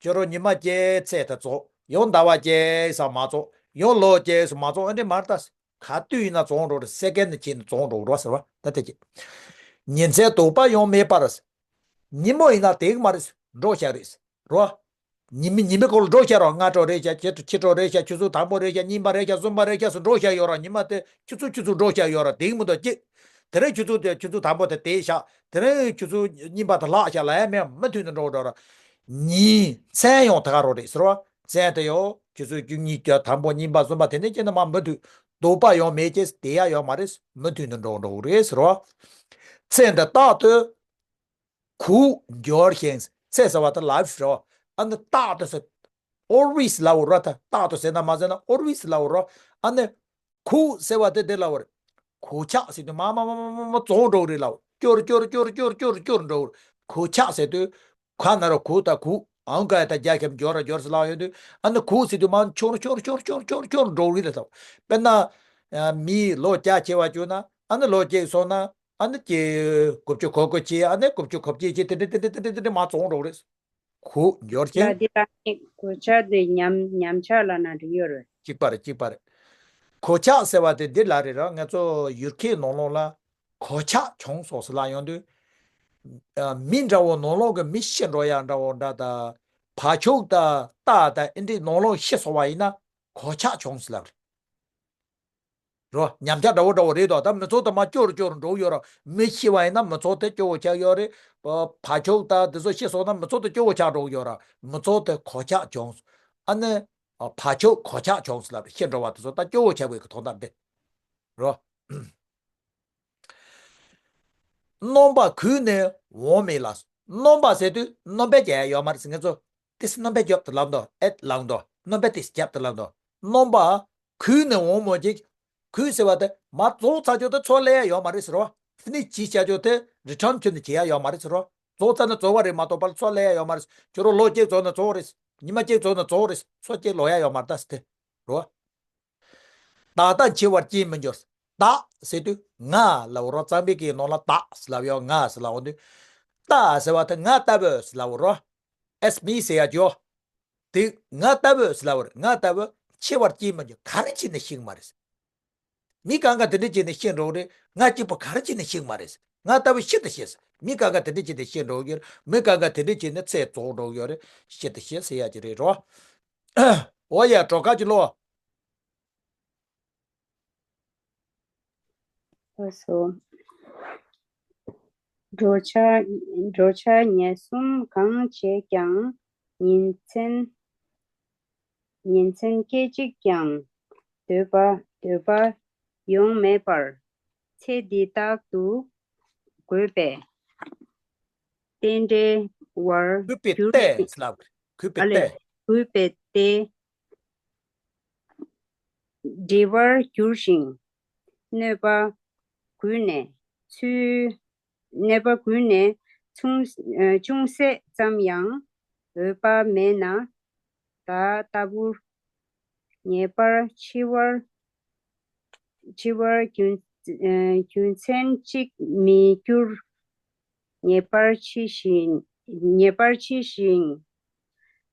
ཁྱོད་རང་ཉི་མ་སྐྱེལ་ཚད་དེ་བཙོང་ཡང་ཟླ་བ་སྐྱེལ་ས་མ་བཙོང་ཡང་ལོ་སྐྱེལ་ས་མ་བཙོང་ཨ་འདྲེ་མར་ལྟ། ག་དུས་ཡིན་ན་བཙོང་འགྲོ་རེད་སེ་ཀན་ནི་ཁྱེད་ནི་བཙོང་འགྲོ་རོགས་ཟེར་བ་ད་ལྟ་ཅི། ཉིན་མཚན་དོགས་པ་ཡང་མེད་པར། ཉིན་མོ་ཡིན་ན་དེ་གི་མ་རེད་འགྲོ་བཞག་རེད་རོ། ཉི་མི་ཉི་མི་སྐོར་ལ་འགྲོ་བཞག་རོགས་སྔ་དྲོ་རེད་བཞག་ཕྱི་དྲོ་ཕྱི་དྲོ་རེད་བཞག་ཆུ་ཚོད་དང་པོ་རེད་བཞག་གཉིས་པ་རེད་བཞག་གསུམ་པ་རེད་བཞག་སུ་འགྲོ་བཞག་ཡོད་རོགས་ཉི་མ་དེ་ཆུ་ཚོད་ཆུ་ཚོད་འགྲོ་བཞག་ཡོད་རོགས་དེ་གི་མི་འདུག་ཅི། དེ་རིང་ཆུ་ཚོད་དེ་ཆུ་ཚོད་དང་པོ་དེ་དེ་བཞག་དེ་རིང་ཆུ་ཚོད་གཉིས་པ་དེ་ལྷག་བཞག་ལ་ཡ་མེད་མུ་མཐུད་དུ་འགྲོ་འགྲོ་རོགས། ཉིན་མཚན་ཡང་ད་ག་རོ་རེད་ཟེར་བ་མཚན་དེ་ཡོད་ཆུ་ཚོད་བཅུ་གཉིས་བརྒྱད་དང་པོ་གཉིས་པ་གསུམ་པ་དེ་ནས་ཀྱེ་ན་མ་མུ་མཐུད། དོགས་པ་ཡང་མེད་ཀྱི་དེ་ཡ་ཡོད་མ་རེད་མུ་མཐུད་དུ་འགྲོ་འགྲོ་གི་རེད་ཟེར་བ། ཚེ་འདི་རྟག་ཏུ་གུག་འགྱུར་ཞིང་ཚེ་ཟེར་བ་དེ་ལ་ཕྱིར་རོ། ཨ་ནི་རྟག་ཏུ་ཟེར། always ལབ་འོ་རོ་ད་རྟག་ཏུ་ཟེར་ན་མ་ཟེར་ན་always ལབ་འོ་རོ། ཨ་ནི་གུག་ཟེར་བ་དེ་དེ་ལབ་འོ་རེད། གུག་ཆག་ཟེར་དུས་མ་མ་མ་མ་མ་མ་བཙོང་འགྲོ་གི་རེད་ལབ་འོ། སྐྱོར་སྐྱོར་སྐྱོར་སྐྱོར་སྐྱོར་སྐྱོར་འགྲོ་གི་རེད། གུག་ཆག་ཟེར་དུས། ག་ན་རོ་གུ་ད་གུ་ཨང་ག་ཡ་ད་རྒྱ་ཁྱབ་འབྱོར་ར་འབྱོར་སི་ལ་ཡོད་དུས་ཨ་ནི་གུ་ཟེར་དུས་མ་ཆོར་ཆོར་ཆོར་ཆོར་ཆོར་ཆོར་འགྲོ་གི་རེད་ད། དཔེར་ན། མི་ལོ་བརྒྱ་ཆེ་བ་བཅུག་ན་ཨ་ནི་ལོ་གཅིག་སོང་ན་ཨ་ནི་ཀྱི་དགུ་བཅུ་གོ་དགུ་ཆེ་ཨ་ནི་དགུ་བཅུ་གོ་བརྒྱད་ཆེ་དེ་འདྲ་དེ་འདྲ་དེ་འདྲ་དེ་འདྲ་མ་བཙོང་འགྲོ་གི་རེད། གུ་འབྱོར་ཅིང་། ལ་འདི་ལ་ནི་གོ་ཆ་འདི་ཉམས་ཉམས་ཆག་ལ་ན་འགྲིག་ཡོད་རེད། གཅིག་པ་རེད་གཅིག་པ་རེད། གོ་ཆག་ཟེར་བ་དེ་འདི་ལ་རེད་ར་ང་ཚོ་ཡུལ་སྐད་ནང་ལོགས་ལ། གོ་ཆག་བྱུང་སོང་ཟེར་ལབ་ཡོང་དུས། ཨ། མི་འདྲ་བོ་ནང་ལོགས་ཀྱི་མི་ཤི་འགྲོ་ཡག་འདྲ་བོ་འདྲ་དང་། བ་ཕྱུགས་དང་རྟ་དང་ཨེ་འདྲའི་ནང་ལོགས་ཤི་སོང་བ་ཡིན་ན་གོ་ཆག་བྱུང་ཟེར་ལབ་རེད། རོ། ཉམས་ཆག་འདྲ་བོ་འདྲ་བོ་རེད་དོ། ད་མི་ཚོགས་དེ་མར་སྐྱོ་རུ་སྐྱོ་རུ་འགྲོ་གི་ཡོད་ར། མི་ཤི་བ་ཡིན་ན་མི་ཚོགས་དེ་སྐྱོ་བོ་ཆགས་ཡོད་རེད། བ་ཕྱུགས་དང་དེ་ཚོ་ཤི་སོང་ན་མི་ཚོགས་དེ་སྐྱོ་བོ་ཆགས་འགྲོ་གི་ཡོད་ར། མི་ཚོགས་དེ་གོ་ཆག་བྱུང་། ཨ་ནི། བ་ཕྱུགས་གོ་ཆག་བྱུང་ཟེར་ལབ་རེད་ཤི་འགྲོ་བ་དེ་ཚོ་ད་སྐྱོ་བོ་ཆགས་པའི་གི་དོན་དག་འདི། རོ། སྣོན་པ་གུད་ནས་འོང་མེད་ལ། སྣོན་པ་ཟེར་དུས་སྣོན་པ་རྒྱག་ཡ་ཡོད་མ་རེད་ཟེར་ངེད་ཚོ། ཏིས་སྣོན་པ་རྒྱབ་ཏུ་ལབ་འདུག་ཨེད་ལབ་འདུག་སྣོན་པ་ཏིས་རྒྱབ་ཏུ་ལབ་འདུག་སྣོན་པ་གུད་ནས་འོང་མོ་ཅིག་གུད་ཟེར་བ་དེ་མ་རྫོགས་ཚར་ཆོག་དེ་ཚོ་ལས་ཡ་ཡོད་མ་རེད་ཟེར་བ། ཕི་ནི་ཅི་བྱ་ཆོག་དེ་རི་ཊརན་ཁྱོན་ནས་བྱེད་ཡ་ཡོད་མ་རེད་ཟེར་བ། རྫོགས་ཚར་ན་རྫོགས་པ་རེད་མ་གཏོགས་པར་ཚོ་ལས་ཡ་ཡོད་མ་རེད། ཁྱོད་རང་ལོ་གཅིག་རྫོགས་ན་རྫོགས་རེད། ཉི་མ་གཅིག་རྫོགས་ན་རྫོགས་རེད། ཚོ་གཅིག་ལོ་ཡ་ཡོད་མ་རེད་ད་ཟེར་དེ། རོ། བདག་ལྟ་འཆི་བར་སྐྱེ་མི་འགྱུར། བདག་ཟེར་དུས་ང་ལབ་རོ། གཙང་པའི་སྐད་ནང་ལ་བདག་ལབ་ཡོད་ང་ཟེར་ལབ་འོང་དུས། བདག་ཟེར་བ་དེ་ང་ལྟ་བུ་ཟེར་ལབ་རོ། ཨེས་མི་ཟེར་ཡ་ཇོ། དེ་ང་ལྟ་བུ་ཟེར་ལབ་རེད། ང་ལྟ་བུ་འཆི་བར་སྐྱེ་མི་འགྱུར་ག་རེ་བྱས་ནས་ཤི་གི་མ་རེད། མི་གང་ག་དེ་འདྲ་བྱས་ནས་ཤི་འགྲོ་གི་རེད། ང་གཅིག་པུ་ག་རེ་བྱས་ནས་ཤི་གི་མ་རེད། ང་ལྟ་བུ་ཤི་དང་ཤི་ཟེར། མི་གང་ག་དེ་འདྲ་བྱས་ནས་ཤི་འགྲོ་གི་ཡོད་རེད། མི་གང་ག་དེ་འདྲ་བྱས་ནས་ཚེ་རྫོགས་འགྲོ་གི་ཡོད་རེད། ཤི་དང་ཤི་ཟེར་ཡ་ཅིག་རེད་རོ། འོ་ཡ་གྲོགས་ཁ་ཅིག་ལོ། ལགས་སོ། འགྲོ་འཆག་འགྲོ་འཆག་ཉལ་གསུམ་གང་བྱས་ཀྱང་། ཉིན་མཚན་ཉིན་མཚན་སྐད་ཅིག་ཀྱང་སྡོད་པ་སྡོད་པ་ཡོང་མེད་པར། ཚེ་འདི་རྟག་ཏུ་གུས་པས་རྟེན་འབྲེལ་བར་གུས་པས་གྱུར་ཏེ་ཅིང་། ལབ། གུས་པས་ཨ་ལས་ཏེ། གུས་པས་ཏེ། འབྲེལ་བར་གྱུར་ཞིང་། གནོད་པ་གུད་ནས་ཚུར། གནོད་པ་གུད་ནས་ཅུང་ཅུང་ཟད་ཙམ་ཡང་འོས་པ་མེད་ན། བདག་ལྟ་བུར་ངེས་པར་འཆི་བར་ འཆི་བར་རྒྱུ་ཨ་རྒྱུ་མཚན་གཅིག་མི་འགྱུར། ངེས་པར་འཆི་ཞིང་། ངེས་པར་འཆི་ཞིང་།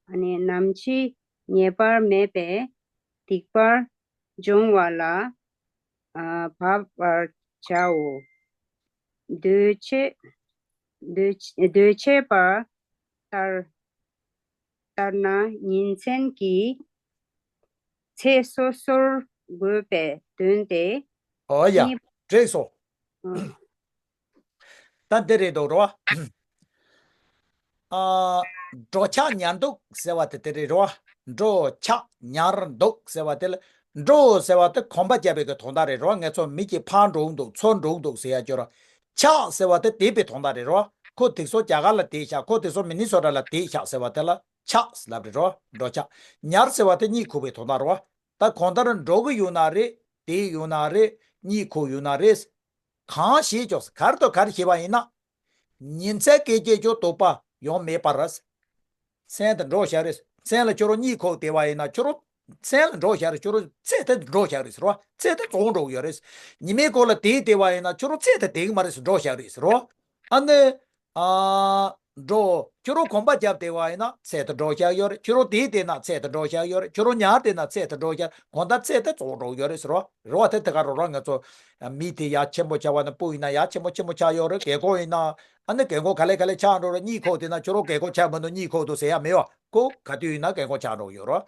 ཨ་ནི་ནམ་འཆི་ངེས་པར་མེད་པས་སྡིག་པར་སྦྱོང་བ་ལ་ཨ་བབ་པར་བྱའོ། འདོད་ཆེས། འདོད་འདོད་ཆེས་པ་ལྟར། ལྟར་ན་ཉིན་མཚན་གྱི་ཚེ་སོ་སོར་བགོས་པའི་དོན་ཏེ། ཨོ་ཡ། གཉིས། འགྲིག་སོང་། ཨ། ད་འདི་རེད་འདུག་རོ། ཨ། འགྲོ་འཆག་ཉར་འདུག་ཟེར་བ་དེ་དེ་རེད་རོ། འགྲོ་འཆག་ཉར་འདུག་ཟེར་བ་དེ་ལ། འགྲོ་ཟེར་བ་དེ་གོམ་པ་རྒྱབ་པའི་གི་དོན་དག་རེད་རོ། ངེད་ཚོ་མི་གཅིག་ཕར་འགྲོ་འདུག་ཚུར་འགྲོ་འདུག་ཟེར་ཡ་ཅོ་རོ། འཆག་ཟེར་བ་དེ་དེད་པའི་དོན་དག་རེད་རོ། ཁོ་དེ་ཚོ་རྒྱ་གར་ལ་དེད་ཤག་ཁོ་དེ་ཚོ་མི་ནི་སོ་ཊ་ལ་དེད་ཤག་ཟེར་བ་དེ་ལ་འཆག་ལབ་རེད་རོ། འགྲོ་འཆག་ཉར་ཟེར་བ་དེ་གཉིད་ཁུག་པའི་དོན་དག་རོ། ད་གང་ལྟར་འགྲོ་གི་ཡོད་ན་རེད། དེད་ཡོད་ན་རེད། གཉིད་ཁུག་ཡོད་ན་རེད། གང་ཞིག་ཀྱང་གར་དང་གར་ཞེས་པ་ཡིན་ན། ཉིན་མཚན་སྐད་ཅིག་ཀྱང་དོགས་པ་ཡང་མེད་པར། མཚན་དེ་འགྲོ་བཞག་རེད། མཚན་ལ་ཁྱོད་རང་གཉིད་ཁུག་བསྡད་པ་ཡིན་ན་ཁྱོད་རང་མཚན་ལ་འགྲོ་བཞག་རེད། ཁྱོད་རང་ཚེ་དེ་འགྲོ་བཞག་རེད་ཟེར་བ། ཚེ་དེ་རྫོགས་འགྲོ་གི་ཡོད་རེད། ཉི་མའི་གུང་ལ་དེད་བསྡད་པ་ཡིན་ན་ཁྱོད་རང་ཚེ་དེ་དེད་གི་མ་རེད་ཟེར། འགྲོ་བཞག་རེད་ཟེར་བ། ཨ་ནི། ཨ། འགྲོ། ཁྱོད་རང་གོམ་པ་རྒྱབ་བསྡད་པ་ཡིན་ན་ཚེ་དེ་འགྲོ་བཞག་ཡོད་རེད། ཁྱོད་རང་དེད་བསྡད་ན་ཚེ་དེ་འགྲོ་བཞག་ཡོད་རེད། ཁྱོད་རང་ཉར་བསྡད་ན་ཚེ་དེ་འགྲོ་བཞག་གང་ལྟར་ཚེ་དེ་རྫོགས་འགྲོ་གི་ཡོད་རེད་ཟེར་བ། རེད་བ། དེ་དེ་ག་རོ་རོ་ང་ཚོ། མི་དེ་ཡ་ཆེན་པོ་ཆགས་པ་ན་སྤུ་ཡིན་ན་ཡ་ཆེན་པོ་ཆེན་པོ་ཆགས་ཡོད་རེད། རྒན་གོག་ཡིན་ན། ཨ་ནི་རྒན་གོག་ག་ལེ་ག་ལེ་ཆགས་འགྲོ་རེད། གཉིད་ཁུག་བསྡད་ན་ཁྱོད་རང་རྒན་གོག་ཆགས་མི་འདུག་གཉིད་ཁུག་འདུག་ཟེར་ཡ་མེད་བ། ཁོ་ག་དུས་ཡིན་ན་རྒན་གོག་ཆགས་འགྲོ་གི་ཡོད་རེད།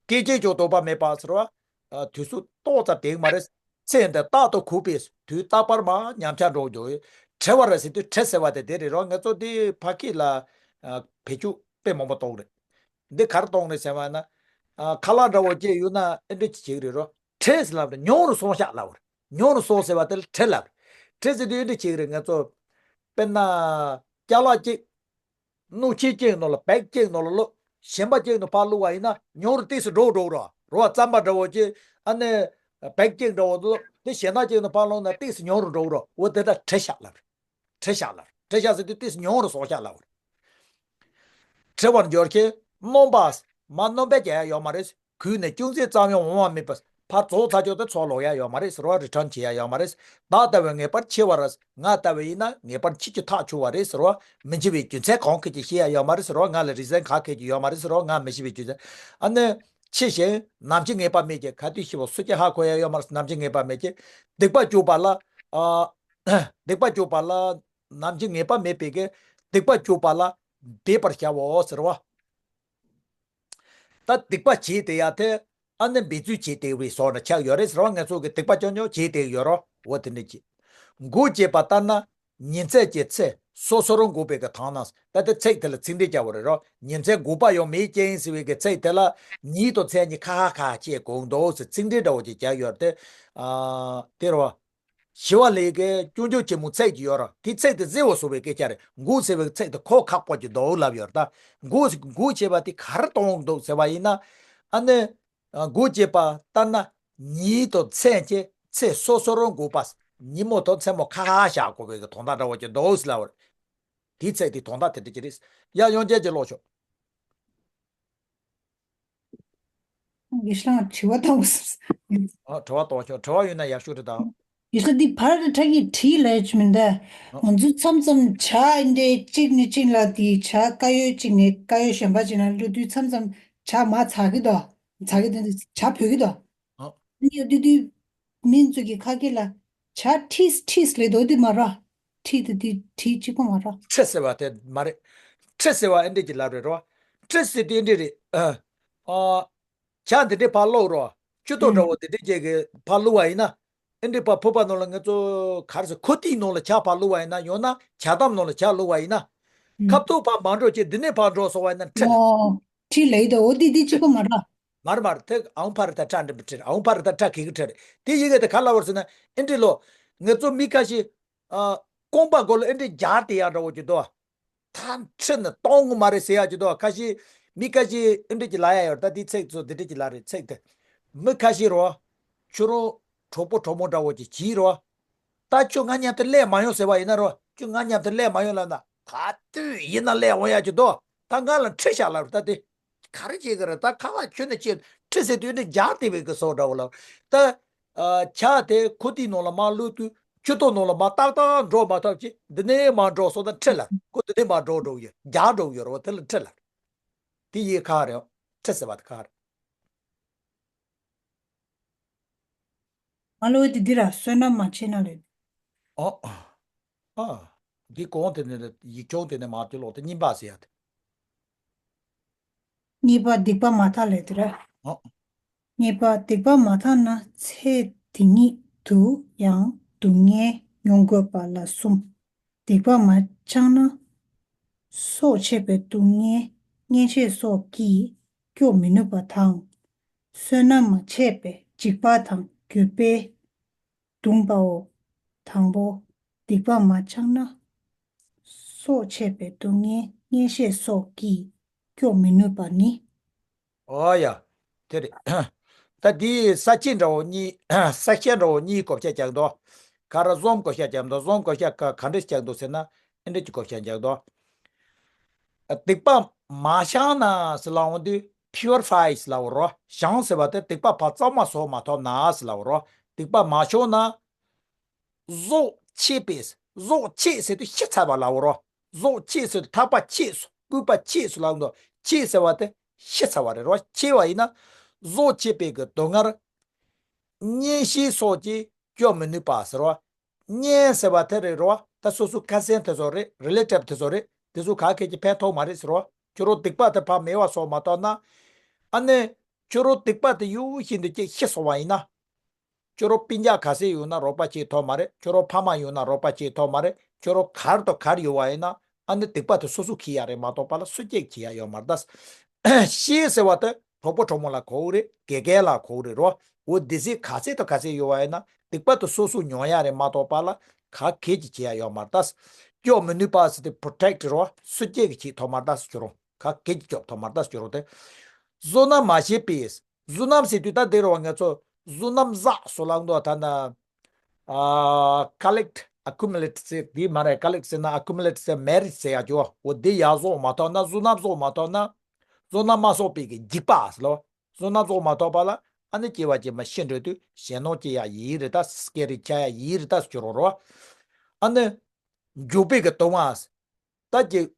སྐད་ཅིག་ཀྱང་དོགས་པ་མེད་པ་ཟེར་བ། ཨ། དུས་སུ་ཏོག་ཙམ་དེ་མ་རེད། ཚེ་འདི་རྟག་ཏུ་ཁུག་པའི་དུས་རྟག་པར་མར་ཉམས་ཆག་འགྲོ་འགྲོ། བྲི་བ་རེད་ཟེར་དུས་བྲི་ཟེར་བ་དེ་དེ་རེད་རོ། ང་ཚོ་འདི་ཕ་སྐད་ལ། ཨ། བེད་སྤྱོད་དཔེ་མང་པོ་གཏོང་རེད། འདི་ག་རེ་གཏོང་རེད་ཟེར་བ་ན། ཨ། ཁ་ལག་འདྲ་བོ་ཅིག་ཡོད་ན་ཨེ་འདྲ་ཅིག་བྱེད་ཀྱི་རེད་རོ། བྲི་ཟེར་ལབ་རེད། ཉུང་རུ་སོང་ཤག་ལབ་རེད། ཉུང་རུ་སོང་ཟེར་བ་དེ་ལ་བྲི་ལབ་རེད། བྲི་ཟེར་དུས་ཨེ་འདྲ་བྱེད་ཀྱི་རེད། ང་ཚོ་དཔེར་ན། ཅ་ལག་ཅིག་སྣུམ་ཕྱེ་གཅིག་ནང་ལ་བེག་གཅིག་ནང་ལ་བླུགས། གཞན་པ་གཅིག་ནང་ཕར་བླུགས་པ་ཡིན་ན་ཉུང་རུ་ཏོག་ཙམ་འགྲོ་འགྲོ་གི་རེད། རོ་བ་རྩམ་པ་འདྲ་བོ་ཅིག་ཨ་ནི་བེག་གཅིག་འདྲ་བོ་བླུགས། དེ་གཞན་དག་ཅིག་ནང་ཕར་བླུགས་ན་ཏོག་ཙམ་ཉུང་རུ་འགྲོ་གི་རེད། འོ་དེ་ལྟར་བྲི་བཞག་ལབ་རེད། བྲི་བཞག་ལབ་རེད། བྲི་བཞག་ཟེར་དུས་ཏོག་ཙམ་ཉུང་རུ་སོང་ཤག་ལབ་རེད། བྲི་བར་འགྱུར་གྱི། སྣོམ་པ། མར་སྣོམ་པ་རྒྱག་ཡ་ཡོད་མ་རེད། གུད་ནས་ཅུང་ཟད་ཙམ་ཡང་འོང་བ་མེད་པར་ཕར་རྫོགས་ཚར་ཆོག་དེ་ཚུར་ལོག་ཡ་ཡོད་མ་རེད་ཟེར་བ། རི་ཊརན་བྱེད་ཡ་ཡོད་མ་རེད། བདག་ལྟ་བུ་ངེས་པར་འཆི་བར། ང་ལྟ་བུ་ཡིན་ན་ངེས་པར་འཆི་རྒྱུ་ཐག་ཆོད་པ་རེད་ཟེར་བ། མི་འཆི་བའི་རྒྱུ་མཚན་གང་གིས་ཀྱང་ཤེས་ཡ་ཡོད་མ་རེད་ཟེར་བ། ང་ལ་རི་ཛན་ག་གིས་ཀྱང་ཡོད་མ་རེད་ཟེར་བ། ང་མི་ཤི་བའི་རྒྱུ་མཚན། ཨ་ནི། འཆི་ཞིང་ནམ་འཆི་ངེས་པ་མེད་ཀྱི། ག་དུས་ཤི་བ་སུ་གྱིས་ཧ་གོ་ཡ་ཡོད་མ་རེད། ནམ་འཆི་ངེས་པ་མེད་ཀྱི། སྡིག་པ་བཅུ་པ་ལ། ཨ། སྡིག་པ་བཅུ་པ་ལ། ནམ་འཆི་ངེས་པ་མེད་པའི་གི། སྡིག་པ་བཅུ་པ་ལ། འབད་པར་བྱའོ་ཟེར་བ། ད་སྡིག་པ་བྱེད་དེ་ཡ་དེ། ཨ་ནི་འབད་རྩོལ་བྱེད་དེ་བའི་བཟོ་འདྲ་ཆགས་ཡོད་རེད་ཟེར་བ། ང་ཚོ་གི་སྡིག་པ་ཆུང་ཆུང་བྱེད་དེ་ཡོད་རོ། འོ་དེ་འདྲ་ཅིག་འགོག་བྱེད་པ་ལྟར་ན། ཉིན་མཚན་གྱི་ཚེ་སོ་སོར་འགོག་པའི་གི་དང་ན། ད་ལྟ་ཚིག་དེ་ལ་ཚིག་འགྲེལ་བྱ་བ་རེད་རོ། ཉིན་མཚན་འགོག་པ་ཡང་མེད་ཅིང་ཟེར་བའི་གི་ཚིག་དེ་ལ། ཉིན་དང་མཚན་གཉིས་ཁ་ཁ་ཁ་བྱས་གོང་དུ་ཟེར་ཚིག་འགྲེལ་འདྲ་བོ་ཅིག་བྱས་ཡོད་རེད་དེ། ཨ། དེ་རོ། ཞི་བ་ལྷའི་གི་སྐྱོན་བརྗོད་ཆེན་མོའི་ཚིག་ཅིག་ཡོད་ར། དེའི་ཚིག་དེ་གཟེར་བ་བཟོ་བའི་སྐད་ཆ་རེད། འགོག་ཟེར་བའི་ཚིག་དེ་གོ་ཁག་པོ་ཅིག་འདུག་ལབ་ཡོད་ར། ད་འགོག་འགོག་བྱེད་པ་དེ་ག་རེ་གཏོང་གི་འདུག་ཟེར་བ་ཡིན་ན། ཨ་ནི། འགོག་བྱེད་པ་ལྟར་ན་ཉིན་དང་མཚན་གྱི་ཚེ་སོ་སོར་འགོག་པ། ཉིན་མོ་དང་མཚན་མོ་ཁ་ཁ་བཞག་དགོས་པའི་གི་དོན་དག་འདྲ་བོ་ཅིག་འདུག་ལབ་པ་རེད། དེའི་ཚིག་དེ་དོན་དག་དེ་འདྲ་ཅིག་རེད། ཡ་ཡོང་རྒྱལ་གྱི་ལོག་ཤོག་དགེ་སློང་དྲི་བ་བཏང་བ། ཨ། དྲི་བ་གཏོང་ཤོག་དྲི་བ་ཡོད་ན་ཡར་ཤོག་དྲི་དང་། དགེ་སློང་འདི་བར་དུ་ཁྲག་གི་བྲིས་ལས་ཀྱི་མི་འདའ། ཨ། ང་ཚོ་མཚམས་མཚམས་ཇ་འདྲའི་གཅིག་ནས་གཅིག་ལ་དེའི་ཇ་དཀར་ཡོལ་གཅིག་ནས་དཀར་ཡོལ་གཞན་པ་གཅིག་ན་བླུག་དུས་མཚམས་མཚམས་ཇ་མར་ཚ་གི་དོ། ཚ་གི་དོ། ཇ་བོད་ཀྱི་དོ། ཨ། ཨ་ནི་ཡོད་དུས་དུས། མི་ཚོ་གི་ཁ་སྐད་ལ། ཇ་ཁྲིས་ཁྲིས་ལས་དོ་དེ་མ་ར། ཁྲིས་དེ་དེ་ཁྲིས་གཅིག་པོ་མ་ར། ཁྲི་ཟེར་བ་དེ་མ་རེད། ཁྲི་ཟེར་བ་ཨེ་འདྲས་ཀྱི་ལབ་རེད་རོ། ཁྲི་ཟེར་དུས་ཨེ་འདྲས་རེད། ཨ། ཨ། ཇ་འདི་འདྲས་ཕར་བླུགས་རོ། ཆུ་ཏོག་འདྲ་བོ་འདི་འདྲས་ཅིག་གི་ཕར་བླུགས་པ་ཡིན་ན། ཨེ་འདྲས་ཕར་ཕུ་པ་ནང་ལ་ང་ཚོ་ག་རེ་ཟེར། ཁོག་ཐིག་ནང་ལ་ཇ་ཕར་བླུགས་པ་ཡིན་ན། ཡང་ན་ཇ་དམ་ནང་ལ་ཇ་བླུགས་པ་ཡིན་ན། ཁ་ཐུག་ཕར་མ་འགྲོ་ཅིག་འདི་ནས་ཕར་འགྲོ་སོང་བ་ཡིན་ན་ཁྲི་ལ། ཨོ། ཁྲི་ལ་ཡིན་ད། འོ་དེ་དེ་གཅིག་པོ་མ་ར། མར་མར་དེ་ཨའུ་ཕར་ད་ཁྲ་འདྲ་མི་ཁྲི། ཨའུ་ཕར་ད་ཁྲ་གི་གི་ཁྲི་རེད། དེ་ཡི་གེ་དེ་ག་ལ་བར་ཟེར་ན། ཨེ་འདྲས་ལོ། ང་ཚོ་མི་ཁ་ཤས། ཨ། རྐང་པ་སྒོ་ལ་ཨེ་འདྲས་སྦྱར་དེ་ཡག་འདྲ་བོ་ཅིག་འདུག་ད་ཁྲི་ནི་གཏོང་གི་མ་རེད་ཟེར་ཡག་ཅིག་འདུག་ཁ་ཤས་མི་ཁ་ཤས་ཨེ་འདྲས་ཀྱི་ལ་ཡ་ཡོད། ད་དེ་ཚིག་ཚོ་དེ་འདྲས་ཀྱི་ལ་རེད། ཚིག་དེ། མི་ཁ་ཤས་རོ། ཁྱོད་རང་གྲོགས་པོ་གྲོགས་མོ་འདྲ་བོ་ཅིག་གྱིས་རོ། ད་ཁྱོད་ང་མཉམ་དུ་སླེབས་མ་ཡོང་ཟེར་བ་ཡིན་ན་རོ། ཁྱོད་ང་མཉམ་དུ་སླེབས་མ་ཡོང་ལབ་ན། ག་དུས་ཡིན་ན་སླེབས་འོང་ཡག་ཅིག་འདུག་ད་ང་ལ་ཁྲི་བཞག་ལབ་རེད། ད་དེ་ག་རེ་བྱེད་ཀྱི་རེད། ད་ཁ་ལག་ཁྱོན་ནས་ཁྱེད་ཁྲི་ཟེར་དུས་ནི་རྒྱག་བསྡད་པའི་གི་སོ་འདྲ་བོ་ལ། ད་ ཨ་ཆ་དེ་ཁོ་དེའི་ནང་ལ་མར་བླུགས་དུས་ཁྱུ་ཏོ་ནང་ལ་མར་ཏག་ཏག་འགྲོ་མ་ཐུབ་ཅིག་འདི་ནས་མར་འགྲོ་སོང་ན་ཁྲི་ལ་ཁོ་འདི་ནས་མར་འགྲོ་འགྲོ་ཡོད་རྒྱག་འགྲོ་ཡོད་རེད་བ། དེ་ལ་ཁྲི་ལ་དེ་ཡི་ཁ་རེད། ཁྲི་ཟེར་བ་དེ་ཁ་རེད། ང་ལོ་དེ་འདི་ར་བསོད་ནམས་མ་བྱས་ན་ལེ། ཨོ། ཨ། འདི་གོང་དེ་ནས་ཡིག་ཆུང་དེ་ནས་མར་དེ་ལོག་དེ་གཉིས་པ་ཟེར་ཡ་དེ། གཉིས་པ་སྡིག་པ་མ་དག་ལས་དེ་ར། ཨོ། གཉིས་པ་སྡིག་པ་མ་དག་ན་ཚེ་འདི་ཉིད་དུ་ཡང་སྡུག་བསྔལ་མྱོང་དགོས་པ་ལ་གསུམ། སྡིག་པ་མ་བྱས་ན་སྲོག་ཆད་པའི་སྡུག་བསྔལ་གཉེན་བཤེས་སོགས་ཀྱིས་སྐྱོབ་མི་ནུས་པ་དང་། བསོད་ནམས་མ་བྱས་པའི་འཇིགས་པ་དང་འགྱོད་པས་གདུངས་པའོ། དང་པོ། སྡིག་པ་མ་བྱས་ན་སྲོག་ཆད་པའི་སྡུག་བསྔལ་གཉེན་བཤེས་སོགས་ཀྱིས་སྐྱོབ་མི་ནུས་པ་ནི། ཨོ་ཡ། དེ་རེད། ད་འདི་ས་བཅད་འདྲ་བོ་གཉིས་ས་བཅད་འདྲ་བོ་གཉིས་བགོ་བཤའ་རྒྱག་འདུག་ག་རེ་གསུམ་བགོ་བཤའ་རྒྱག་འདུག་གསུམ་བགོ་བཤའ་ག་ག་འདྲ་ཞིག་རྒྱག་འདུག་ཟེར་ན་ཨེ་འདྲ་ཅིག་བགོ་བཤའ་རྒྱག་འདུག་སྡིག་པ་མ་བྱས་ན་ཟེར་ལབ་འོང་དུས་purifies་ལབ་རོ། བྱང་ཟེར་བ་དེ་སྡིག་པ་ཕར་གཙང་མ་བཟོ་མ་ཐུབ་ན་ཟེར་ལབ་རོ། སྡིག་པ་མ་བྱས་ན། གཟོད་བྱེད་པས། གཟོད་བྱེད་ཟེར་དུས་ཤི་ཚར་བ་ལབ་རོ། གཟོད་བྱེད་ཟེར་དུས་ཐར་པ་བྱེད་སོ་བཀོད་པ་བྱེད་སོ་ལབ་འདུག་བྱེད་ཟེར་བ་དེ་ཤི་ཚར་བ་རེད་རོ། བྱེད་པ་ཡིན་ན། གཟོད་བྱེད་པའི་གི་སྡུག་བསྔལ། གཉེན་བཤེས་སོགས་ཀྱིས་སྐྱོབ་མི་ནུས་པ་ཟེར་རོ། གཉེན་ཟེར་བ་དེ་རེད་རོ། ད་སོ་སོ་ཁ་སེང་དེ་ཚོ་རེད། རི་ལེ་ཊིབ་དེ་ཚོ་རེད། དེ་ཚོ་ག་གེ་ཅིག་ཕན་ཐོགས་མ་རེད་ཟེར་རོ། ཁྱོད་རང་སྡིག་པ་དེ་ཕར་མེད་པ་བཟོ་མ་ཐུབ་ན། ཨ་ནི། ཁྱོད་རང་སྡིག་པ་དེ་ཡོད་བཞིན་དུ་ཅིག་ཤི་སོང་བ་ཡིན་ན། ཁྱོད་རང་སྤུན་ཀྱག་ག་ཚད་ཡོད་ན་རོགས་པ་བྱེད་ཐུབ་མ་རེད། ཁྱོད་རང་ཕ་མ་ཡོད་ན་རོགས་པ་བྱེད་ཐུབ་མ་རེད། ཁྱོད་རང་གར་དང་གར་ཡོད་པ་ཡིན་ན་ཨ་ནི་སྡིག་པ་དེ་སོ་སོ་འཁྱེར་ཡ་རེད་མ་གཏོགས་པ་ལ་སུ་གཅིག་འཁྱེར་ཡ་ཡོད་མ་རེད་ད། ཤི་ཟེར་བ་དེ་གྲོགས་པོ་གྲོགས་མོ་ལ་གོ་གི་རེད། དགེ་རྒན་ལ་གོ་གི་རེད་རོ། འོ་དེ་ཚེ་ག་ཚད་དང་ག་ཚད་ཡོད་པ་ཡིན་ན་སྡིག་པ་དེ་སོ་སོ་མྱོང་ཡ་རེད་མ་གཏོགས་པ་ལ་ག་གེ་ཅིག་བྱེད་ཡ་ཡོད་མ་རེད་ད། སྐྱོབ་མི་ནུས་པ་ཟེར་དེ་པྲོ་ཊེག་ཊི་རོ། སུ་གཅིག་གིས་བྱེད་ཐུབ་མ་རེད་ད་ཁྱོད་རང་། ག་གེ་ཅིག་སྐྱོབ་ཐུབ་མ་རེད་ད་ཁྱོད་རང་དེ། བསོད་ནམས་མ་བྱས་པས། བསོད་ནམས་ཟེར་དུས་ད་འདིར་བ་ང་ཚོ་བསོད་ནམས་བསགས་སོ་ལབ་འདུག་ད་ན། ཨ། ཀ་ལེག་ཊི་ཨ་ཀུ་མུ་ལེ་ཊི་ཟེར་འདི་མ་རེད། ཀ་ལེག་ཊི་ཟེར་ན་ཨ་ཀུ་མུ་ལེ་ཊི་ཟེར་མེ་རི་ཊི་ཟེར་ཡ་ཅོ། འོ་འདི་ཡག་བཟོ་མ་ཐུབ་ན། བསོད་ནམས་བཟོ་མ་ཐུབ་ན། བསོད་ནམས་མ་བསགས་པའི་གི་འཇིགས་པ་ཟེར་ལོ། བསོད་ནམས་བཟོ་མ་ཐུབ་པ་ལ་ཨ་ནི་སྐྱེ་བ་སྐྱེས་མ་ཤི་འགྲོ་དུས་ཞེད་སྣང་སྐྱེ་ཡ་ཡིན་རེད་ད། སྐད་རིགས་ཆགས་ཡ་ཡིན་རེད་ད་ཟེར་རོ་རོ། ཨ་ནི། འཇུག་པའི་གི་ལྟུང་བ། ད་ཀྱི།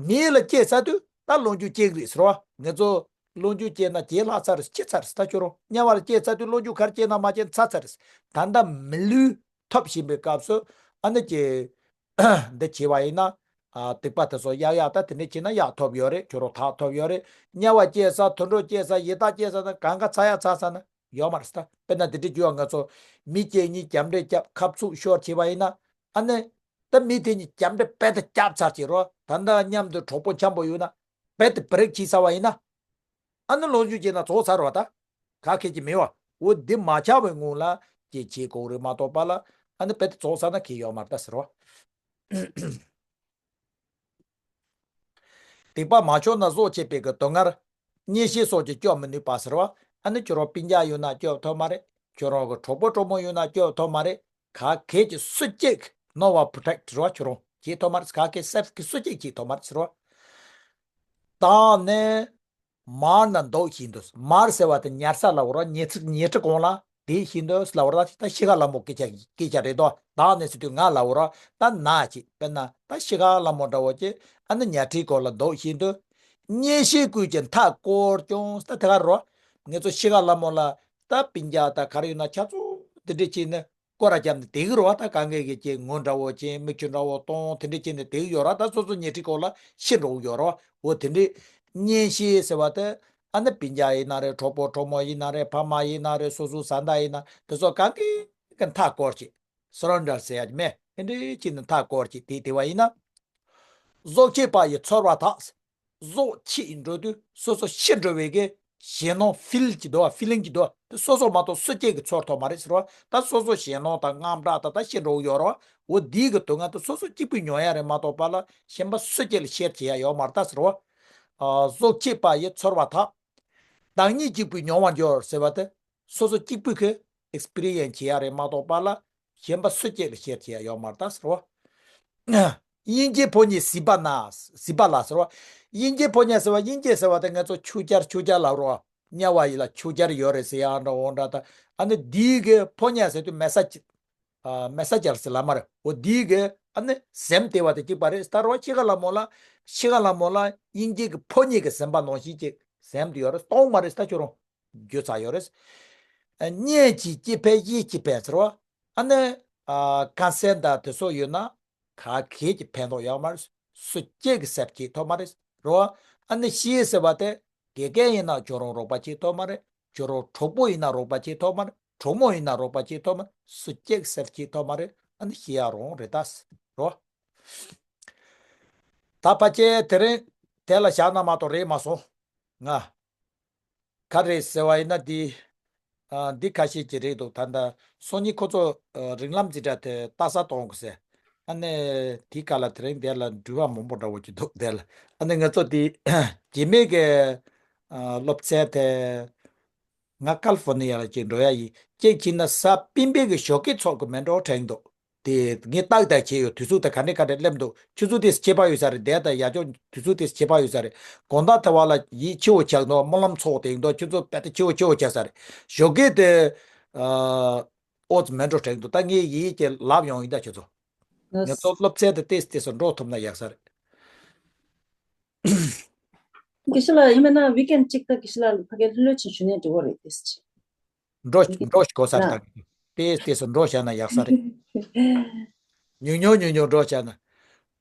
མི་ལ་སྐྱེས་ཚར་དུས་ད་ལོངས་སྤྱོད་སྐྱེ་གི་རེད་ཟེར་བ། ང་ཚོ་ལོངས་སྤྱོད་སྐྱེས་ན་བརྗེད་ལྷག་ཚར་རེད། སྐྱེས་ཚར་རེད་ད་ཁྱོད་རང་། དམྱལ་བར་སྐྱེས་ཚར་དུས་ལོངས་སྤྱོད་གར་སྐྱེས་ན་མ་སྐྱེས་ཚར་ཚར་རེད། ད་ལྟ་མི་ལུས་ཐོབ་བཞིན་པའི་སྐབས་སུ་ཨ་ནི་ཀྱི། འདི་བྱས་པ་ཡིན་ན། ཨ་སྡིག་པ་དེ་ཚོ་ཡག་ཡག་ད་དེ་འདྲས་བྱས་ན་ཡག་ཐོབ་ཡོད་རེད། ཁྱོད་རང་ཐག་ཐོབ་ཡོད་རེད། དམྱལ་བ་སྐྱེས་ས་དུད་འགྲོ་སྐྱེས་ས་ཡི་དྭགས་སྐྱེས་ས་ན་གང་ག་ཚར་ཡག་ཚར་ས་ན་ཡོད་མ་རེད་ད། དཔེར་ན་དེ་འདྲས་བརྗོད་ང་ཚོ་མི་སྐྱེ་གཉིས་རྒྱབ་འདྲེ་རྒྱབ་ཁབ་ཚུགས་ཤོར་བྱས་པ་ཡིན་ན། ཨ་ནི། ད་མི་དེ་གཉིས་རྒྱབ་འདྲེ་རྦད་དེ་རྒྱབ་ཚར་གྱི་རོ། ད་ལྟ་མཉམ་དུ་གྲོགས་པོ་འཆམ་པོ་ཡོད་ན། རྦད་དེ་བྷི་རེག་བྱས་ཚར་བ་ཡིན་ན། ཨ་ནི་ལོངས་སྤྱོད་སྐྱེས་ན་རྫོགས་ཚར་བ་ད། ག་གེ་ཅིག་མེད་བ། འོ་འདི་མ་ཆགས་པའི་སྔོན་ལ་ཅིག་བྱེད་དགོས་རེད་མ་གཏོགས་པ་ལ། ཨ་ནི་རྦད་དེ་རྫོགས་ཚར་ན་གེ་ཡོད་མ་རེད་ད་ཟེར་བ། སྡིག་པ་མ་བྱས་ན་གཟོད་བྱེད་པའི་གི་སྡུག་བསྔལ། གཉེན་བཤེས་སོགས་ཀྱིས་སྐྱོབ་མི་ནུས་པ་ཟེར་བ། ཨ་ནི་ཁྱོད་རང་སྤུན་ཀྱག་ཡོད་ན་སྐྱོབ་ཐུབ་མ་རེད། ཁྱོད་རང་གི་གྲོགས་པོ་གྲོགས་མོ་ཡོད་ན་སྐྱོབ་ཐུབ་མ་རེད། ག་གེ་ཅིག་སུ་གཅིག་no one protect རེད་བ། ཁྱོད་རང་བྱེད་ཐུབ་མ་རེད། ག་གེ་སེབ་ཀྱི་སུ་གཅིག་བྱེད་ཐུབ་མ་རེད་ཟེར་བ། ད་ནི་མར་ན་འདུག་བཞིན་དུ། མར་ཟེར་བ་དེ་ཉར་ས་ལབ་ར། ཉལ་ཚིག་ཉལ་ཁྲི་གོང་ལ་དེ་བཞིན་དུ་ལབ་ར། ད་ཤི་ཁ་ལ་མོ་སྐད་ཆ་སྐད་ཆ་རེད་དོ། ད་ནི་ཟེར་དུས་ང་ལབ་ར། ད་ན་ཅིག་དཔེར་ན་ད་ཤི་ཁ་ལ་མོ་འདྲ་བོ་ཅིག་ཨ་ནི་ཉལ་ཁྲིའི་སྐོར་ལ་འདུག་བཞིན་དུ། གཉེན་བཤེས་ཀུན་གྱིས་མཐའ་བསྐོར་ཀྱང་། ད་དེ་ག་རོ། ང་ཚོ་ཤི་ཁ་ལ་མོ་ལ་ད་སྤུན་ཀྱག་ད་ག་རེ་ཡོད་ན་ཆ་ཚང་དེ་འདྲས་བྱས་ནས། སྐོར་ར་བརྒྱབ་ནས་བསྡད་ཀྱི་རེད་བ། ད་གང་གས་ཀྱི་ཅིག་ངུ་འདྲ་བོ་ཅིག་མིག་ཆུ་འདྲ་བོ་གཏོང་དེ་འདྲས་བྱས་ནས་བསྡད་ཀྱི་ཡོད་ར། ད་སོ་སོ་ཉལ་ཁྲིའི་སྐོར་ལ་ཤི་འགྲོ་གི་ཡོད་ར། འོ་དེ་འདྲས། གཉེན་བཤེས་ཟེར་བ་དེ་ཨ་ནི་སྤུན་ཀྱག་ཡིན་ན་རེད། གྲོགས་པོ་གྲོགས་མོ་ཡིན་ན་རེད། ཕ་མ་ཡིན་ན་རེད། སོ་སོའི་བཟའ་ཟླ་ཡིན་ན། དེ་ཚོ་གང་གས་ཀྱིས་མཐའ་བསྐོར་ཅིག་སུ་རན་ཌར་ཟེར་ཡ་ཅིག་མེད། དེ་འདྲས་བྱས་ནས་མཐའ་བསྐོར་ཅིག་དེ་དེ་བ་ཡིན་ན། གཟོད་བྱེད་པ་ཡིས་ཚོར་བར་ཐལ། གཟོད་བྱེད་འགྲོ་དུས་སོ་སོ་ཤི་འགྲོ་བའི་གི་ཞེད་སྣང་ཕིལ་གྱི་འདུག་བ། ཕི་ལིང་གྱི་འདུག་བ། དེ་སོ་སོ་མ་གཏོགས་སུ་གཅིག་གིས་ཚོར་ཐུབ་མ་རེད་ཟེར་བ། ད་སོ་སོ་ཞེད་སྣང་དང་དངངས་སྐྲག་དང་ད་ཤི་འགྲོ་གི་ཡོད་རེད་བ། འོ་འདིའི་གི་སྡུག་བསྔལ་དེ་སོ་སོ་གཅིག་པུས་མྱོང་ཡ་རེད་མ་གཏོགས་པ་ལ་གཞན་པ་སུ་གཅིག་ལ་ཤེར་བྱེད་ཡ་ཡོད་མ་རེད་ད་ཟེར་བ། ཨ། གཟོད་བྱེད་པ་ཡིས་ཚོར་བར་ཐལ། བདག་ཉིད་གཅིག་པུས་མྱོང་བར་འགྱུར་ཟེར་བ་དེ། སོ་སོ་གཅིག་པུས་ཀྱིས་ཨེགས་པི་རི་ཡན་སི་བྱེད་ཡ་རེད་མ་གཏོགས་པ་ལ་གཞན་པ་སུ་གཅིག་ལ་ཤེར་བྱེད་ཡ་ཡོད་མ་རེད་ད་ཟེར་བ། དབྱིན་ཇིའི་ཕོ་ཉས་གཟིགས་པ་ན། གཟིགས་པ་ལ་ཟེར་བ། དབྱིན་ཇིའི་ཕོ་ཉ་ཟེར་བ། དབྱིན་ཇི་ཟེར་བ་དེ་ང་ཚོ་ཆུ་སྐྱར་ཆུ་སྐྱར་ལབ་རོ། དམྱལ་བ་ཡི་ལ་ཆུ་སྦྱར་ཡོད་རེད་ཟེར་ཡག་འདྲ་འོ་འདྲ་ད། ཨ་ནི་འདིའི་གི་ཕོ་ཉ་ཟེར་དུས་མེ་ས་ཅི་ཨ་མེ་ས་ཅར་ཟེར་ལབ་མ་རེད། འོ་འདིའི་གི་ཨ་ནི་ཟེམ་དེ་བ་དེ་གཅིག་པ་རེད། ད་རོ་ཤི་ཁ་ལ་མོ་ལ་ཤི་ཁ་ལ་མོ་ལ་དབྱིན་ཇི་གི་ཕོ་ཉ་གི་ཟེམ་པ་ནང་བཞིན་ཅིག་ཟེམ་དེ་ཡོད་རེད། སྟོང་མ་རེད། ད་ཁྱོད་རང་རྒྱུ་ཚ་ཡོད་རེད། ཨ་གཉེན་གྱི་སྐྱེ་འཕེལ་གཡས་སྐྱེ་འཕེལ་ཟེར་བ། ཨ་ནི་ཨ་ཀན་སར་དང་དེ་ཚོ་ཡོད་ན། ག་གེ་གི་ཕན་ཐོགས་ཡོད་མ་རེད། སུ་གཅིག་གི་སེམས་སྐྱིད་ཐོག་མ་རེད། རོ། ཨ་ནི་ཤི་ཟེར་བ་དེ་དགེ་རྒན་ཡིན་ན་ཁྱོད་རང་རོགས་པ་གཅིག་ཐོག་མ་རེད། ཁྱོད་རང་གྲོགས་པོ་ཡིན་ན་རོགས་པ་གཅིག་ཐོག་མ་རེད། གྲོགས་མོ་ཡིན་ན་རོགས་པ་གཅིག་ཐོག་མ་རེད། སུ་གཅིག་གི་སེམས་སྐྱིད་ཐོག་མ་རེད། ཨ་ནི་ཤི་ཡག་རང་རེད་ད། རོ། ད་ཕལ་ཆེར་དེ་རིང་དེ་ལ་བཞག་ན་མ་གཏོགས་རེད་མ་སོང་། ང་། ག་རེ་ཟེར་བ་ཡིན་ན་འདི། ཨ་འདི་ཁ་ཤས་ཀྱི་རེད་འདུག་ད་ལྟ་སང་ཉིན་ཁོ་ཚོ་ཨ་རིགས་ལམ་འཛིན་གྲྭ་དེ་ལྟ་ས་གཏོང་དགོས་ཟེར། ཨ་ནི་དེའི་སྐབས་ལ་དེ་རིང་འདིར་ལ་འགྲུལ་བ་མང་པོ་འདྲ་བོ་ཅིག་འདུག་དེ་ལ་ཨ་ནི་ང་ཚོ་དེ་རྗེས་མའི་གི་ཨ་སློབ་ཚན་དེ་ང་ཀལ་ཧྥོར་ནི་ཡ་ལ་ཅིག་འགྲོ་ཡ་ཡིན། ཅིག་བྱས་ན་གཟའ་སྤེན་པའི་གི་ཞོགས་ཀས་ཚོགས་གི་མེད་འགྲོ་དྲན་འདུག་དེ་ངས་ཏག་ཏག་བྱས་ཡོད། དུས་ཚོད་དེ་ག་ནས་ག་འདྲ་སླེབས་འདུག་ཆུ་ཚོད་དེ་ཁྱད་པར་ཡོད་ས་རེད། འདས་དང་ཡར་ཕྱོགས་དུས་ཚོད་དེ་ཁྱད་པར་ཡོད་ས་རེད། དགོང་དག་དེ་བ་ལ་ཡིད་ཆེ་བོ་ཆགས་འདུག་སྨོན་ལམ་ཚོགས་དེ་ཡིན་འདུག་ཆུ་ཚོད་དཔེ་དེ་ཆེ་བོ་ཆེ་བོ་ཆགས་ས་རེད། ཞོགས་ཀས་དེ་ཨོ་ཙི་མེད་འགྲོ་དྲན་འདུག་ད་ངས་ཡིད་ཀྱི་ལབ་ཡོང་ཡིན་ད་ཁྱོད་ཚོ། ང་ཚོ་སློབ་ཚན་དེ་ཏེས་ཏེས་སུ་འགྲོ་ཐུབ་ན་ཡག་ས་རེད། དགེ་བཤེས་ལགས་ཡིན་མིན་ན་ཝིག་ཨེན་གཅིག་ད་དགེ་བཤེས་ལགས་ལ་ཕ་གིར་ལྷོད་ལྷོད་ཅིག་ཞུ་ནས་འགྲོ་གི་རེད་དེ། འགྲོ་འགྲོ་གོ་ས་རེད་ད། ཏེས་ཏེས་སུ་འགྲོ་བྱས་ན་ཡག་ས་རེད། ཉུང་ཉུང་ཉུང་ཉུང་འགྲོ་བྱས་ན།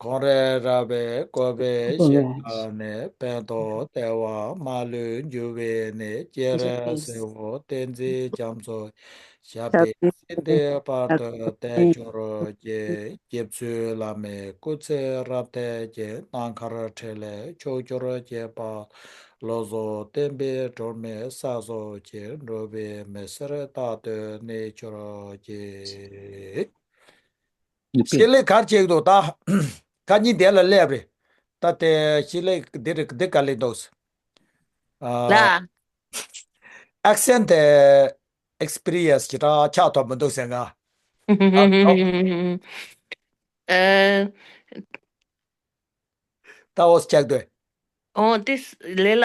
གངས་རི་ར་བས་བསྐོར་བའི་ཞིང་ཁམས་ནས། ཕན་འདོགས་བདེ་བ་མ་ལུས་འབྱུང་བའི་གནས། སྤྱན་རས་གཟིགས་དབང་བསྟན་འཛིན་རྒྱ་མཚོ། ཞབས་པད་སྲིད་མཐའི་བར་དུ་བརྟན་གྱུར་ཅིག་སྐྱབས་མཆོག་བླ་མའི་སྐུ་ཚེ་རབ་བརྟན་ཅིག་སྣ་མཁར་འཕྲིན་ལས་ཕྱོགས་བཅུར་ཁྱབ་པ། བློ་བཟང་བསྟན་པའི་སྒྲོན་མེ་གསལ་སོང་ཅིག་འགྲོ་བའི་མི་སེར་རྟག་ཏུ་གནས་གྱུར་ཅིག་ཤེས་ལེགས་གར་བྱེད་འདུག་ད་ཁ་ཉིན་དེ་ལ་སླེབས་རེད། ད་དེ་ཤེས་ལེགས་འདི་རེད་འདི་ག་ལེ་འདུག་ལ། ཨེག་སེན་ཊི་ཨེག་སི་པི་རི་ཡན་སི་ཅི་ཏྲ་ཆགས་ཐོབ་མི་འདུག་ཟེར་ང་། ཨ། ད་འོ་ཆགས་འདུག་ཨོ་དེ་ལས་ལ།